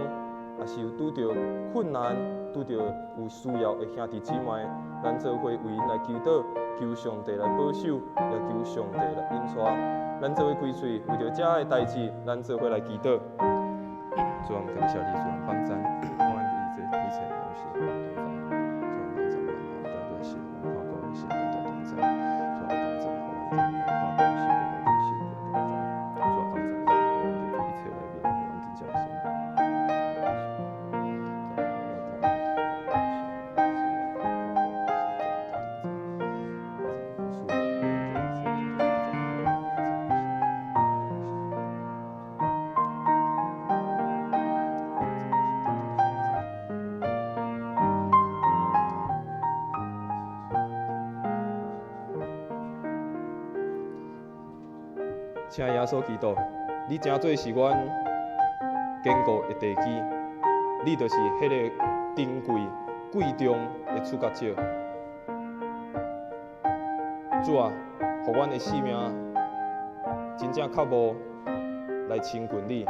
抑是有拄著困難、拄著有需要的兄弟姊妹，咱做伙為𪜶來祈禱，求上帝來保守，也求上帝來引帶。咱做伙開喙，為著遮的代誌，咱做伙來祈禱。主啊，感謝你，主啊，幫贊，我們一切一切感謝。请耶稣基督，你成做是阮坚固的地基，你就是彼个珍贵贵重的出角者。主啊，予阮的生命真正较无来亲近你，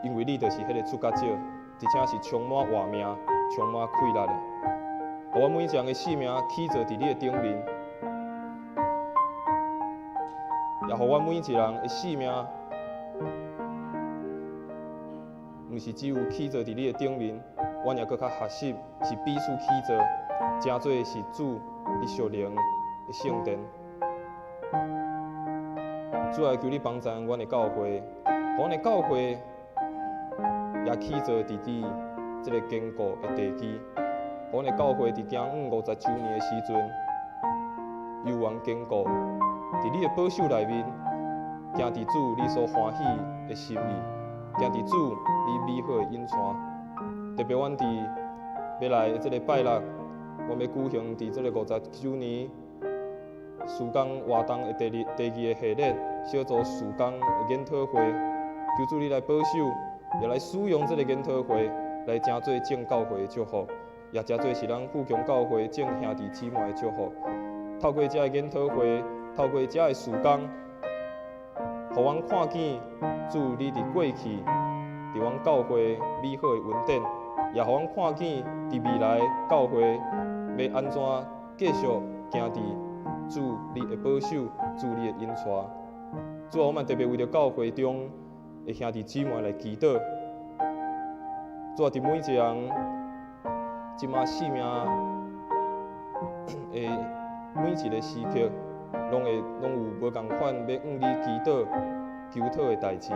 因为你就是彼个出角者，而且是充满活命、充满气力的。予阮每一个人的生命起坐伫你的顶面。也予阮每一个人的生命，毋是只有起坐伫你的顶面，阮也阁较学习是彼此起坐，成做是主你属灵的圣殿。主啊，求你帮助阮的教会，予阮的教会也起坐伫你这个坚固的地基，予阮的教会伫行50周年的时阵，犹原坚固。伫你的保守内面，行伫主你所欢喜的心意，行伫主你美好的引带。特别阮伫欲来的这个拜六，阮欲举行伫这个50周年事工活动的第二个系列小组事工的研讨会，求主你来保守，也来使用这个研讨会来成做众教会的祝福，也成做是咱富强教会众兄弟姊妹的祝福。透过这个研讨会，透过这个事工，予阮看见主你伫过去，伫阮教会美好的恩典，也予阮看见伫未来教会欲按怎继续行伫主你的保守，主你的引带。主啊，我们特别为著教会中的兄弟姊妹来祈祷。主啊，伫每一个人这马生命的每一个时刻，拢有无仝款欲向你祈祷、求讨的代志。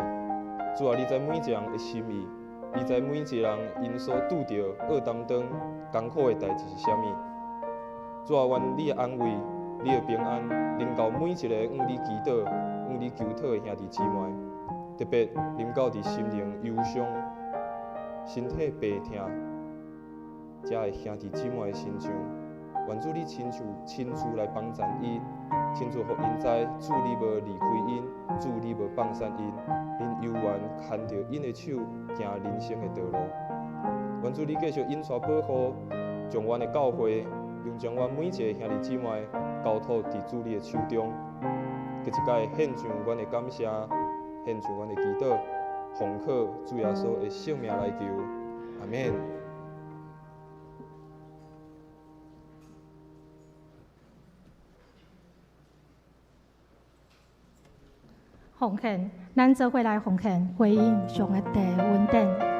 主啊，你知每一个人的心意，你知每一个人𪜶所拄著、爱担当艰苦的代志是啥物。主啊，愿你的安慰、你的平安，临到每一个向你祈祷、向你求讨的兄弟姊妹，特别临到伫心灵忧伤、身体病痛，遮的兄弟姊妹的身上，愿主你亲自来帮助𪜶，亲自予𪜶知主你无离开𪜶，主你无放散𪜶，恁犹原牵著𪜶的手行人生的道路。愿主你继续引带保护，将阮的教会，用将阮每一个兄弟姊妹交托伫主你的手中。阁一摆献上阮的感谢，献上阮的祈祷，奉靠主耶稣的圣名来求，阿们。奉献，咱做伙来奉献，回应上帝的恩典。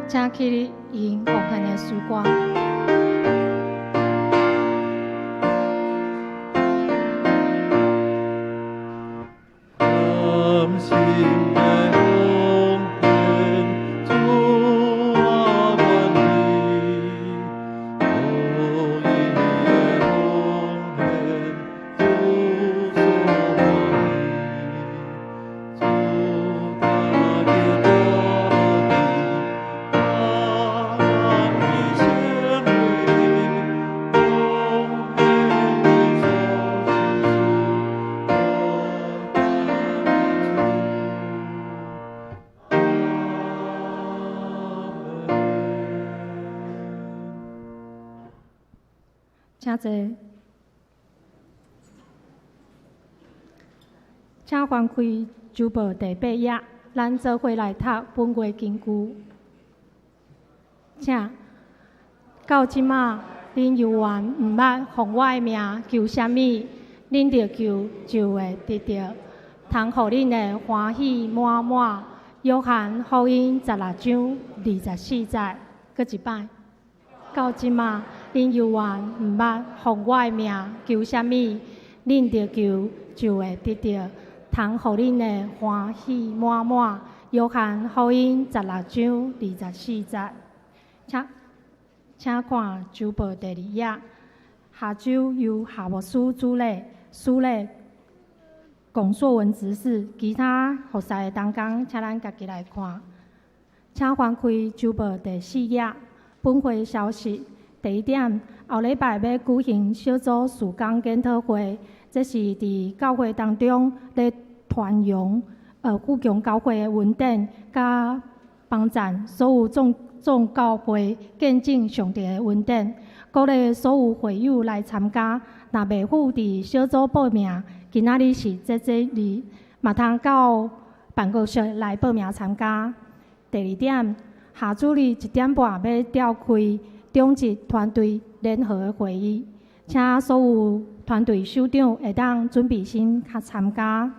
請起立用奉獻的詩歌。甘心的奉獻，主我願意，樂意的奉獻，主所歡喜，主大嘅大地，萬顯為，奉獻所之處，請坐。請翻開周報第八頁，咱做伙來讀本月經句。請到這馬，恁猶原毋捌奉我的名求啥物，恁著求就會得著，通予恁的歡喜滿滿。約翰福音16章24節，閣一擺。到這馬，恁猶原毋捌奉我的名求啥物，恁著求就會得著，通予恁的歡喜滿滿。約翰福音16章24節，請看周報第二頁。下週由夏牧師主禮，司禮龔碩文執事，其他服侍的同工，請咱家己來看。請翻開周報第四頁。本會消息，第一點，後禮拜欲舉行小組事工研討會，這是佇教會當中咧傳揚富強教會的恩典，佮幫贊所有眾教會見證上帝的恩典，鼓勵所有會友來參加。若袂赴佇小組報名，今仔日是節節日，嘛通到辦公室來報名參加。第二點，下主日1點半欲召開長執團隊聯合會議，請所有團隊首長會當準備心較參加。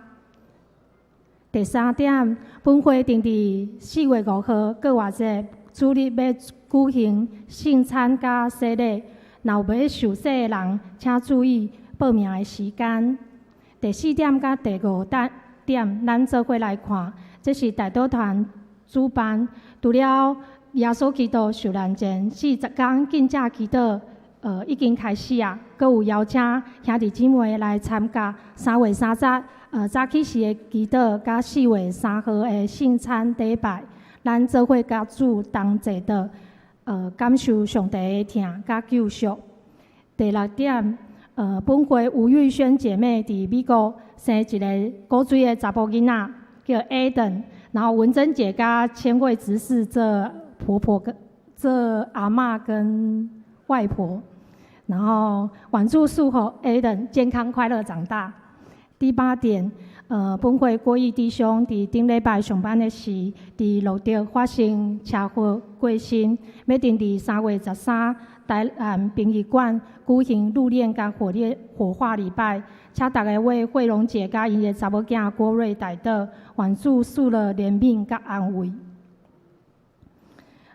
第三點，本會定佇4月5號復活節主日欲舉行聖餐佮洗禮，若有欲受洗的人，請注意報名的時間。第四點佮第五點，咱做伙來看，這是代禱團主辦，除了耶穌基督受難前40工禁食祈禱，已經開始啊，閣有邀請兄弟姊妹來參加3月30早起時的祈禱，佮4月3號的聖餐禮拜，咱做伙佮主同齊禱，感受上帝的疼佮救贖。第六點，本會吳玉萱姐妹佇美國生一个古錐的查埔囡仔，叫 Adam，然後文珍姐佮千惠執事做婆婆跟做阿嬤跟外婆，然後願主賜福 Adam 健康快樂長大。第八點，本會郭義弟兄佇頂禮拜上班的時，佇路德發生車禍過身，欲定佇3月13台南殯儀館舉行入殮佮火化禮拜，請大家為惠榮姐佮𪜶的查某囝郭瑞代禱，願主賜予憐憫佮安慰。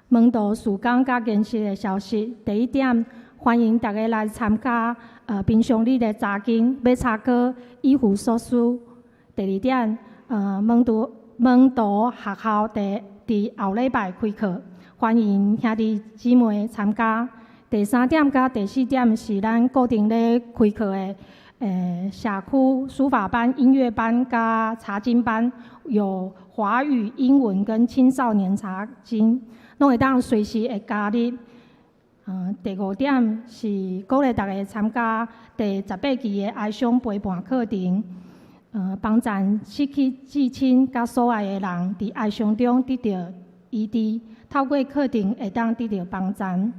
門徒事工佮研習的消息，第一點，歡迎大家來參加平常日的查經，欲查考以弗所書。第二點，門徒學校佇後禮拜開課，歡迎兄弟姊妹參加。第三點佮第四點是咱固定咧開課的，社區書法班、音樂班佮查經班，有華語、英文跟青少年查經，攏會當隨時會加入。第五點是鼓勵大家參加第18期的哀傷陪伴課程，幫贊失去至親佮所愛的人，佇哀傷中得著醫治，透過課程會當得著幫贊。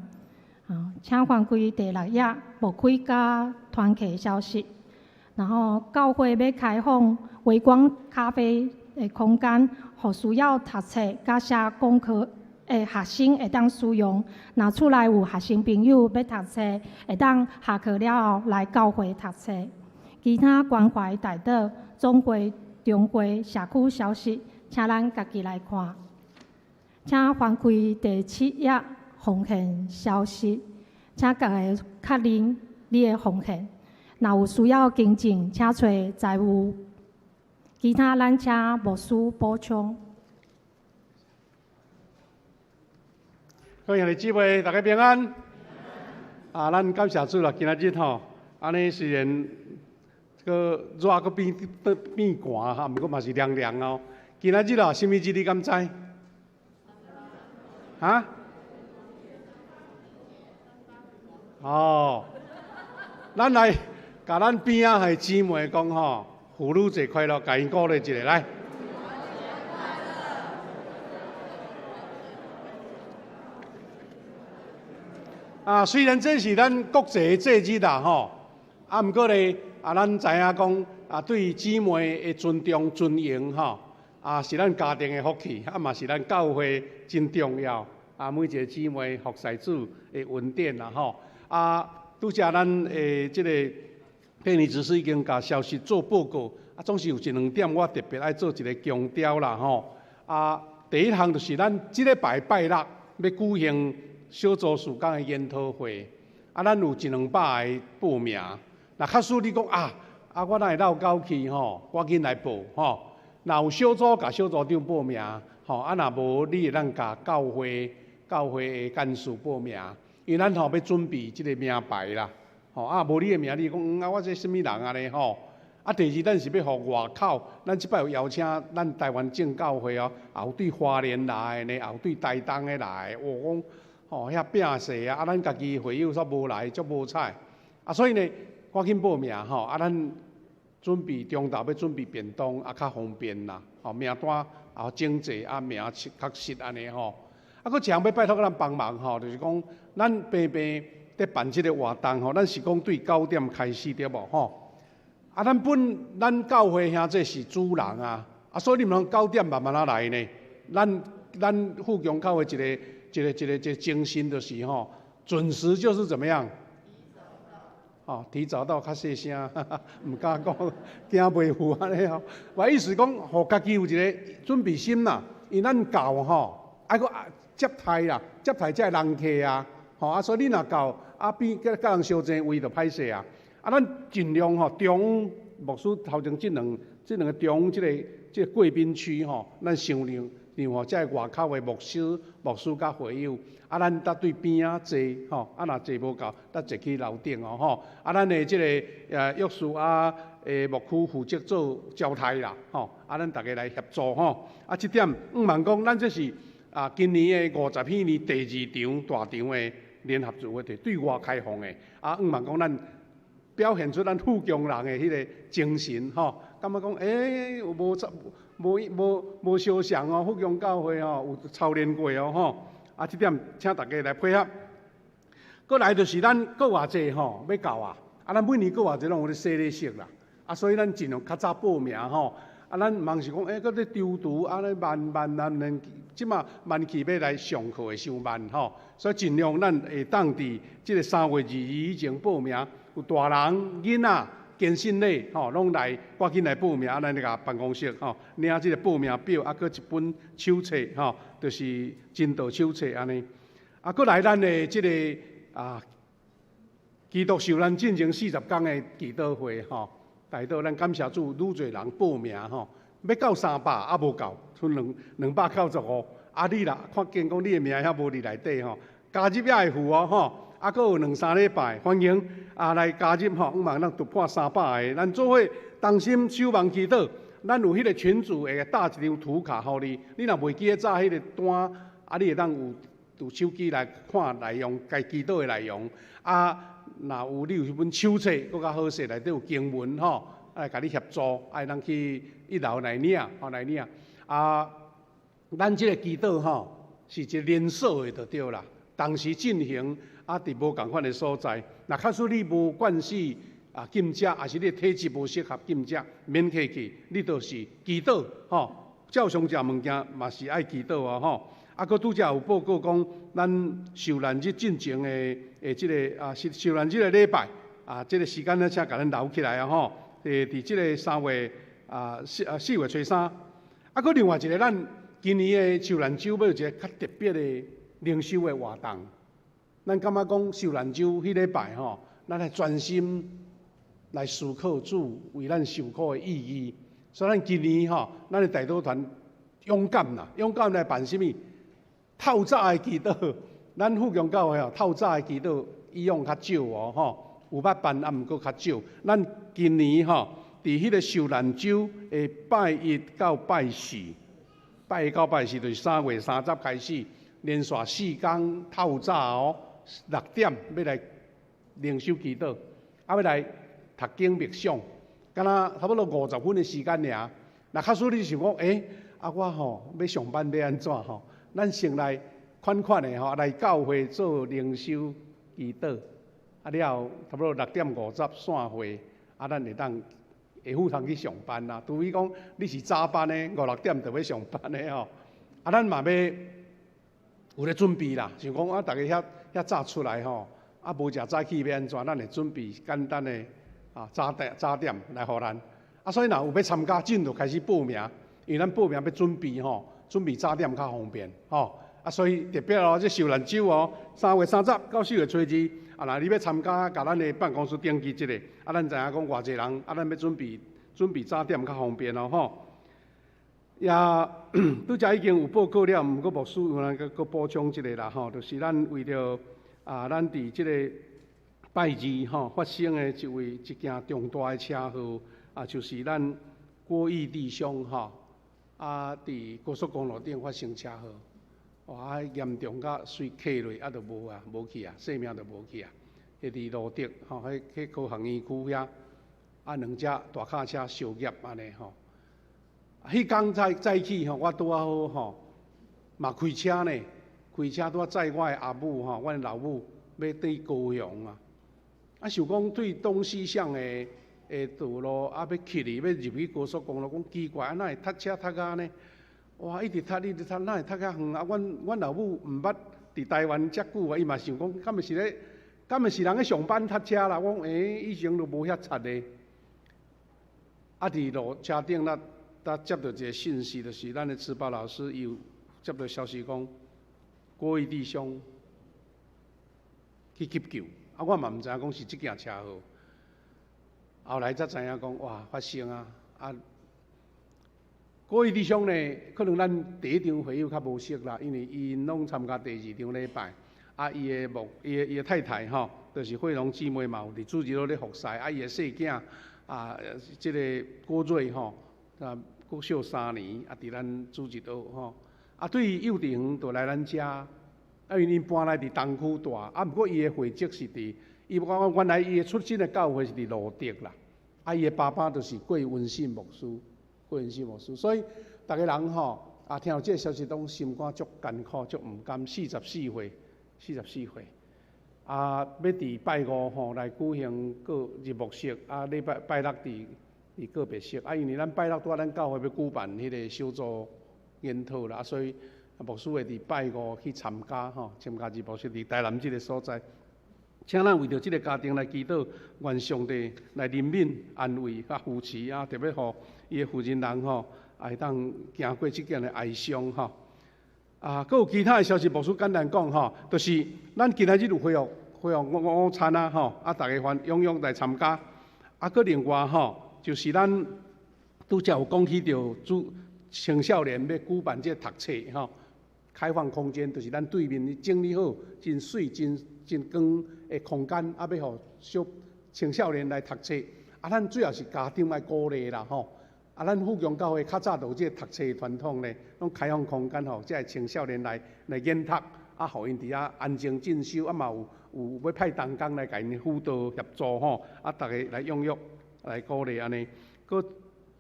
請翻開第六頁，牧區佮團契消息。然後教會欲開放微光咖啡的空間，予需要讀冊佮寫功課的學生會當使用。若厝內有學生朋友欲讀冊，會當下課了後來教會讀冊。其他關懷代禱、總會、中會、社區消息，請咱家己來看。請翻開第七頁奉獻消息，請逐家確認你的奉獻。若有需要更正，請揣財務。其他咱請牧師補充。各位兄弟姊妹，大家平安。啊，咱感謝主啦！今仔日吼，按呢雖然閣熱閣變變寒哈，毋過嘛是涼涼哦。今仔日啊，啥物日你敢知？哈？哦，咱來共咱邊仔的姊妹講吼，婦女節快樂，共𪜶鼓勵一下來。啊，雖然這是咱國際的節日啦，吼，啊，毋過咧，啊，咱知影講，啊，對姊妹的尊重、尊榮，吼，啊，是咱家庭的福氣，啊，嘛是咱教會真重要。啊，每一個姊妹服侍主的恩典啦，吼，啊，拄才咱的這個佩妮執事已經共消息做報告，啊，總是有一兩點我特別愛做一個強調啦，吼，啊，第一項就是咱這禮拜拜六欲舉行小組事工的研討會，啊，咱有一兩百个報名。若假使你講啊，啊，我哪會落狗去吼，趕緊來報吼。若有小組，共小組長報名吼，啊，若無你會當共教會教會的幹事報名，因為咱吼欲準備這個名牌啦，吼啊，無你的名，你講啊，我這啥物人按呢吼？啊，第二，咱是欲予外口，咱這擺有邀請咱台灣正教會哦，也有對花蓮來的呢，也有對台東的來的，哦，講。吼，遐拼勢啊！啊，咱家己會友煞無來，足無彩。啊，所以呢，趕緊報名吼！啊，咱準備中晝欲準備便當，啊，較方便啦。吼，名單啊整齊，啊名確實按呢吼。啊，閣一項欲拜託咱幫忙吼，就是講咱平平佇辦這个活動吼，咱是講對九點開始對無吼？啊，咱本咱教會兄弟是主人啊，啊，所以你毋通九點慢慢仔來呢。咱咱富強教會一个。一个一个一个精神就是吼，準時就是怎麼樣？哦，提早到較細聲，毋敢講，驚袂赴按呢吼。我意思講，予家己有一個準備心啦。因為咱到吼，愛閣接待啦，接待才會人客啊。吼啊，所以你若到啊邊佮佮人相爭位就歹勢啊。啊，咱盡量吼，中牧師頭前這兩這兩个中這个這个貴賓區吼，咱傷讓。讓吼，這个外口的牧師、牧師佮會友，啊，咱搭對邊仔坐吼，啊，若坐無夠，搭坐去樓頂哦吼。啊，咱的這个約書啊，牧區負責做招待啦，吼，啊，咱逐家來協助吼。啊，這點毋茫講，咱這是啊，今年的五十禧年第二場大場的聯合聚會，對外開放的。啊，毋茫講，咱表現出咱富強人的彼个精神吼。感覺講，欸，有無無無無相像哦，富強教會哦，有操練過哦吼。啊，這點請大家來配合。閣來就是咱閣偌濟吼，欲到啊！啊，咱每年閣偌濟攏有咧洗禮式啦。啊，所以咱盡量較早報名吼。啊，咱毋通是講，欸，閣咧丟除，啊，咧慢慢慢慢，這馬慢去欲來上課會傷慢吼。所以盡量咱會當佇這个3月22以前報名，有大人囡仔。堅信禮吼，攏來趕緊來報名，啊，咱來共辦公室吼領這个報名表，啊，閣一本手冊吼，就是真道手冊按呢。啊，閣來咱的這个啊，基督受難進前40天的祈禱會吼，代禱咱感謝主，愈濟人報名吼，欲到300啊無夠，賰295。啊，你若看見講你的名遐無佇內底吼，加入也會赴哦吼。啊，閣有兩三禮拜，歡迎啊來加入吼，向望咱突破300个，咱做伙同心守望祈禱。咱有彼个群組會貼一張圖卡予你，你若袂記得早彼个單，啊，你會當有有手機來看內容，該祈禱的內容。啊，若有你有彼本手冊，閣較好勢，內底有經文吼，來共你協助，啊，會當去一樓來領，吼來領。啊，咱這个祈禱吼是一个連鎖的就對啦，同時進行。啊，佇無仝款的所在，若假使你無慣勢啊禁食，抑是你的體質無適合禁食，免客氣，你就是祈禱吼，照常食物件嘛是愛祈禱哦吼。啊，閣拄才有報告講，咱受難日進前的的這个啊，受受難日的禮拜啊，這个時間咧，請共咱留起來啊吼。佇這个3月啊4月初三。啊，閣另外一个咱祈今年的受難週欲有一个較特別的靈修的活動。咱感覺講受難週彼禮拜吼，咱來專心來思考主為咱受苦的意義。所以咱今年吼，咱的代禱團勇敢啦，勇敢來辦啥物？透早的祈禱，咱富強教會吼，透早的祈禱以往較少哦，吼，有捌辦啊，毋過較少。咱今年吼，佇彼个受難週的拜一到拜四，拜一到拜四就是3月30開始，連續4工透早哦，6點欲來靈修祈禱，啊欲來讀經默想，敢若差不多50分的時間爾。若假使你想講，欸，啊我吼欲上班欲按怎吼？咱先來款款的吼來教會做靈修祈禱，啊了後差不多6點50散會，啊咱會當下午通去上班啦。除非講你是早班的，五六點就欲上班的吼。啊，咱嘛欲有咧準備啦，想講啊，逐家遐遐早出來吼，啊無食早起欲按怎？咱會準備簡單的啊早點早點來予咱。啊，所以若有欲參加，盡就開始報名，因為咱報名欲準備吼，準備早點較方便吼。啊，所以特別哦，這受難週哦，3月30到4月初2，啊，若你欲參加，共咱的辦公室登記一下，啊，咱知影講偌濟人，啊，咱欲準備準備早點較方便哦，吼。也拄才已經有報告了，毋過牧師有來閣閣補充一下啦，吼，就是咱為著啊，咱佇這个拜二吼發生的一位一件重大的車禍，啊，就是咱郭義弟兄吼，啊，佇高速公路頂發生車禍，哇，嚴重甲隨客落啊，就無啊，無去啊，性命就無去啊。彼佇蘆竹吼，彼彼科學園區遐，啊，兩隻大卡車相夾按呢吼。彼工早早起吼，我拄仔好吼，嘛開車呢，開車拄仔載我的阿母吼，阮的老母欲轉高雄啊。啊，想講對東西向的的道路啊，欲去哩，欲入去高速公路，講奇怪，啊，哪會塞車塞甲按呢？哇，一直塞，一直塞，哪會塞較遠啊？阮阮老母毋捌佇台灣遮久啊，伊嘛想講，敢毋是咧？敢毋是人咧上班塞車啦？我講，欸，以前都無遐塞的。啊，佇路車頂咱才接著一个信息，就是咱的慈寶老師伊有接著消息講，郭義弟兄去急救，啊，我嘛毋知影講是這件車禍。後來才知影講，哇，發生啊！啊，郭義弟兄呢，可能咱第一場會友較無熟啦，因為𪜶攏參加第二場禮拜。啊，伊的牧，伊的伊的太太吼，就是惠榮姊妹嘛，有佇主日學咧服侍。啊，伊的細囝啊，這个郭瑞吼，啊，國小三年，啊，佇咱主日學吼。啊，對幼稚園就來咱遮，啊，因為𪜶搬來佇東區住，啊，毋過伊的會籍是佇，伊講原來伊的出身的教會是佇蘆竹啦。啊，伊的爸爸就是郭文信牧師，郭文信牧師，所以逐家人吼，啊，聽著這个消息，攏心肝足艱苦，足毋甘，44歲。44歲，啊，欲佇拜五吼來舉行告入幕式，啊，禮拜拜六佇佇告別式，啊，因為咱拜六拄仔咱教會欲舉辦彼个小組研討啦，啊，所以牧師會佇拜五去參加吼，參加入幕式佇台南這个所在，請咱為著這个家庭來祈禱，願上帝來憐憫、安慰、佮扶持啊，特別予伊的夫人人吼，會當行過這件的哀傷吼。啊，閣有其他的消息，牧師簡單講吼，就是咱今仔日有恢復恢復午午餐啊吼，啊，逐家歡踴躍來參加。啊，閣另外吼，就是咱拄才有講起著主青少年欲舉辦這个讀冊吼，開放空間，就是咱對面整理好真媠真真光的空間，啊，欲予小青少年來讀冊。啊，咱主要是家長愛鼓勵啦吼。啊，咱富強教會較早就有這个讀冊傳統咧，攏開放空間予這个青少年來來研讀，啊，予𪜶佇遐安靜進修，啊嘛有有欲派同工來共𪜶輔導協助吼，啊，逐家來踴躍來鼓勵按呢。閣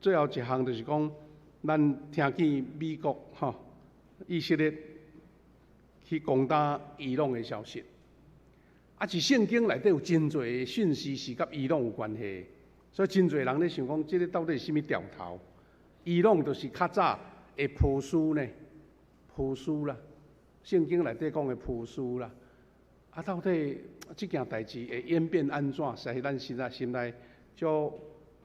最後一項就是講，咱聽見美國吼以色列去攻打伊朗的消息，啊，佇聖經內底有真濟訊息是佮伊朗有關係。所以真濟人咧想講，這个到底是啥物調頭？伊朗就是較早的波斯呢，波斯啦，聖經內底講的波斯啦。啊，到底這件代誌會演變按怎？實在是咱現在心內足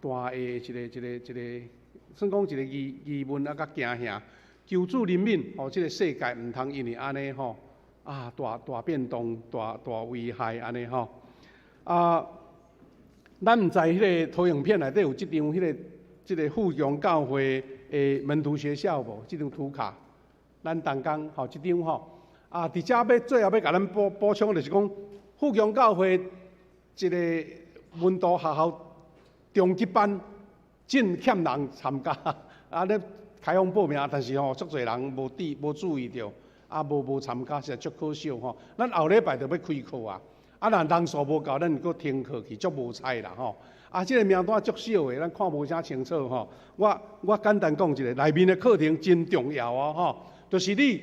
大的一个一个一个，算講一个疑疑問啊，佮驚嚇。求主怜悯，哦，這个世界毋通因為按呢吼，啊，大大變動，大大危害按呢吼。啊，咱毋知彼个投影片內底有這張彼个這个富強教會的門徒學校無？這張圖卡，咱同工吼這張吼。啊，佇遮欲最後欲共咱補充，就是講富強教會一个門徒學校中級班，真欠人參加，啊咧開放報名，但是吼足濟人無注意著，啊無參加，實在足可惜吼。咱後禮拜就欲開課啊，啊若人數無夠，咱閣停課去，足無彩啦吼。啊，這个名單足少的，咱看無啥清楚吼。我簡單講一下，內面的課程真重要哦吼，就是你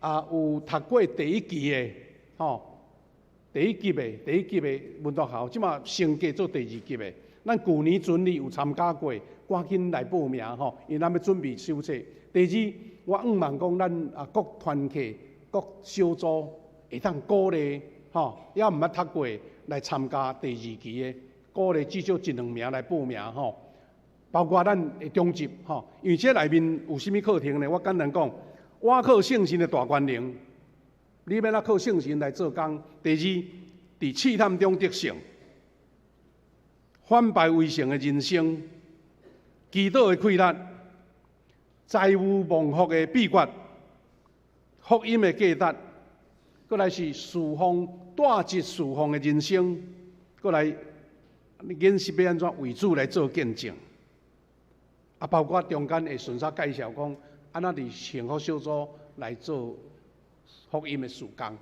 啊有讀過第一期的吼，第一級的門徒學校，這馬升格做第二級的。咱舊年準你有參加過，趕緊來報名吼，因為咱欲準備手冊。第二，我向望講咱啊各團契、各小組會當鼓勵吼，猶毋捌讀過來參加第二期的，鼓勵至少一兩名來報名吼。包括咱的中級吼，因為這內面有啥物課程呢？我簡單講，倚靠聖神的大權能，你欲按怎靠聖神來做工。第二，佇試探中得勝。反敗為勝的人生，祈禱的氣力，財務蒙福的秘訣，福音的價值，閣來是事奉帶職事奉的人生，閣來研習欲按怎為主來做見證，啊，包括中間會順續介紹講，按怎佇幸福小組來做福音的事工，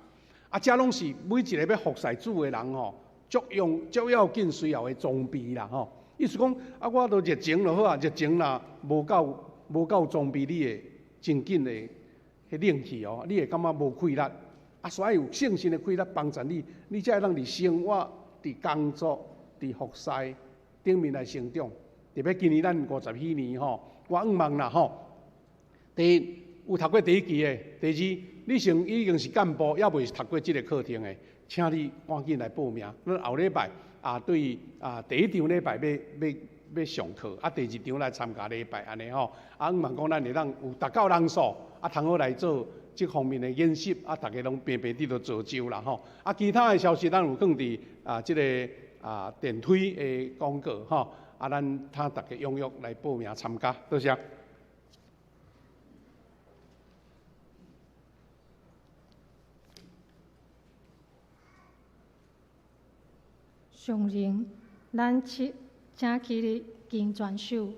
啊，這攏是每一個欲服侍主的人吼。足用足要緊需要的裝備啦吼，意思講啊，我都熱情就好啊，熱情若無夠裝備，你會真緊會彼冷去哦，你會感覺無氣力啊，所以有聖神的氣力幫助你，你才會當佇生活、佇工作、佇服侍頂面來成長。特別今年咱50禧年吼，我向望啦吼。第一有讀過第一期的，第二你像已經是幹部，猶未讀過這个課程的。請你趕緊來報名。咱後禮拜啊，對啊，第一場禮拜欲上課，啊，第二場來參加禮拜按呢吼。啊，向望講咱會當有達夠人數，啊，通好來做這方面的研習，啊，大家攏平平得著造就啦吼。啊，其他的消息咱有放佇啊這个啊電推的廣告吼。啊，咱請大家踴躍來報名參加，多謝。上人，咱請起立敬全手。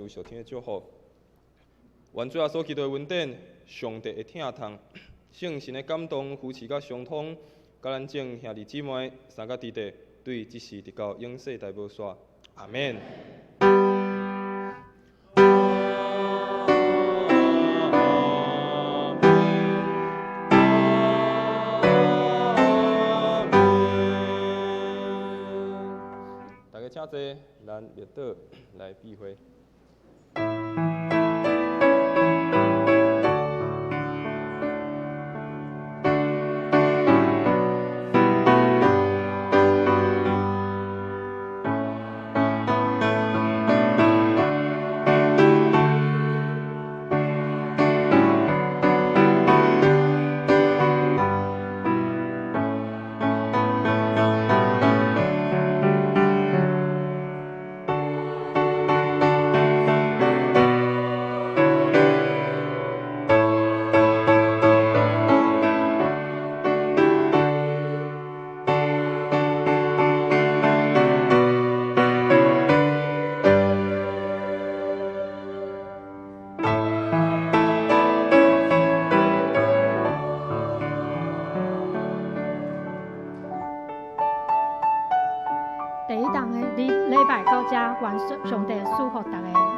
受天的祝福，願主耶穌基督的恩典、上帝的疼痛、聖神的感動、扶持佮相通，佮咱眾兄弟姊妹、三甲弟弟，對這世直到永世代無煞。阿們。大家請坐，咱默禱來閉會。第一堂的禮禮拜到遮，願上帝賜福大家。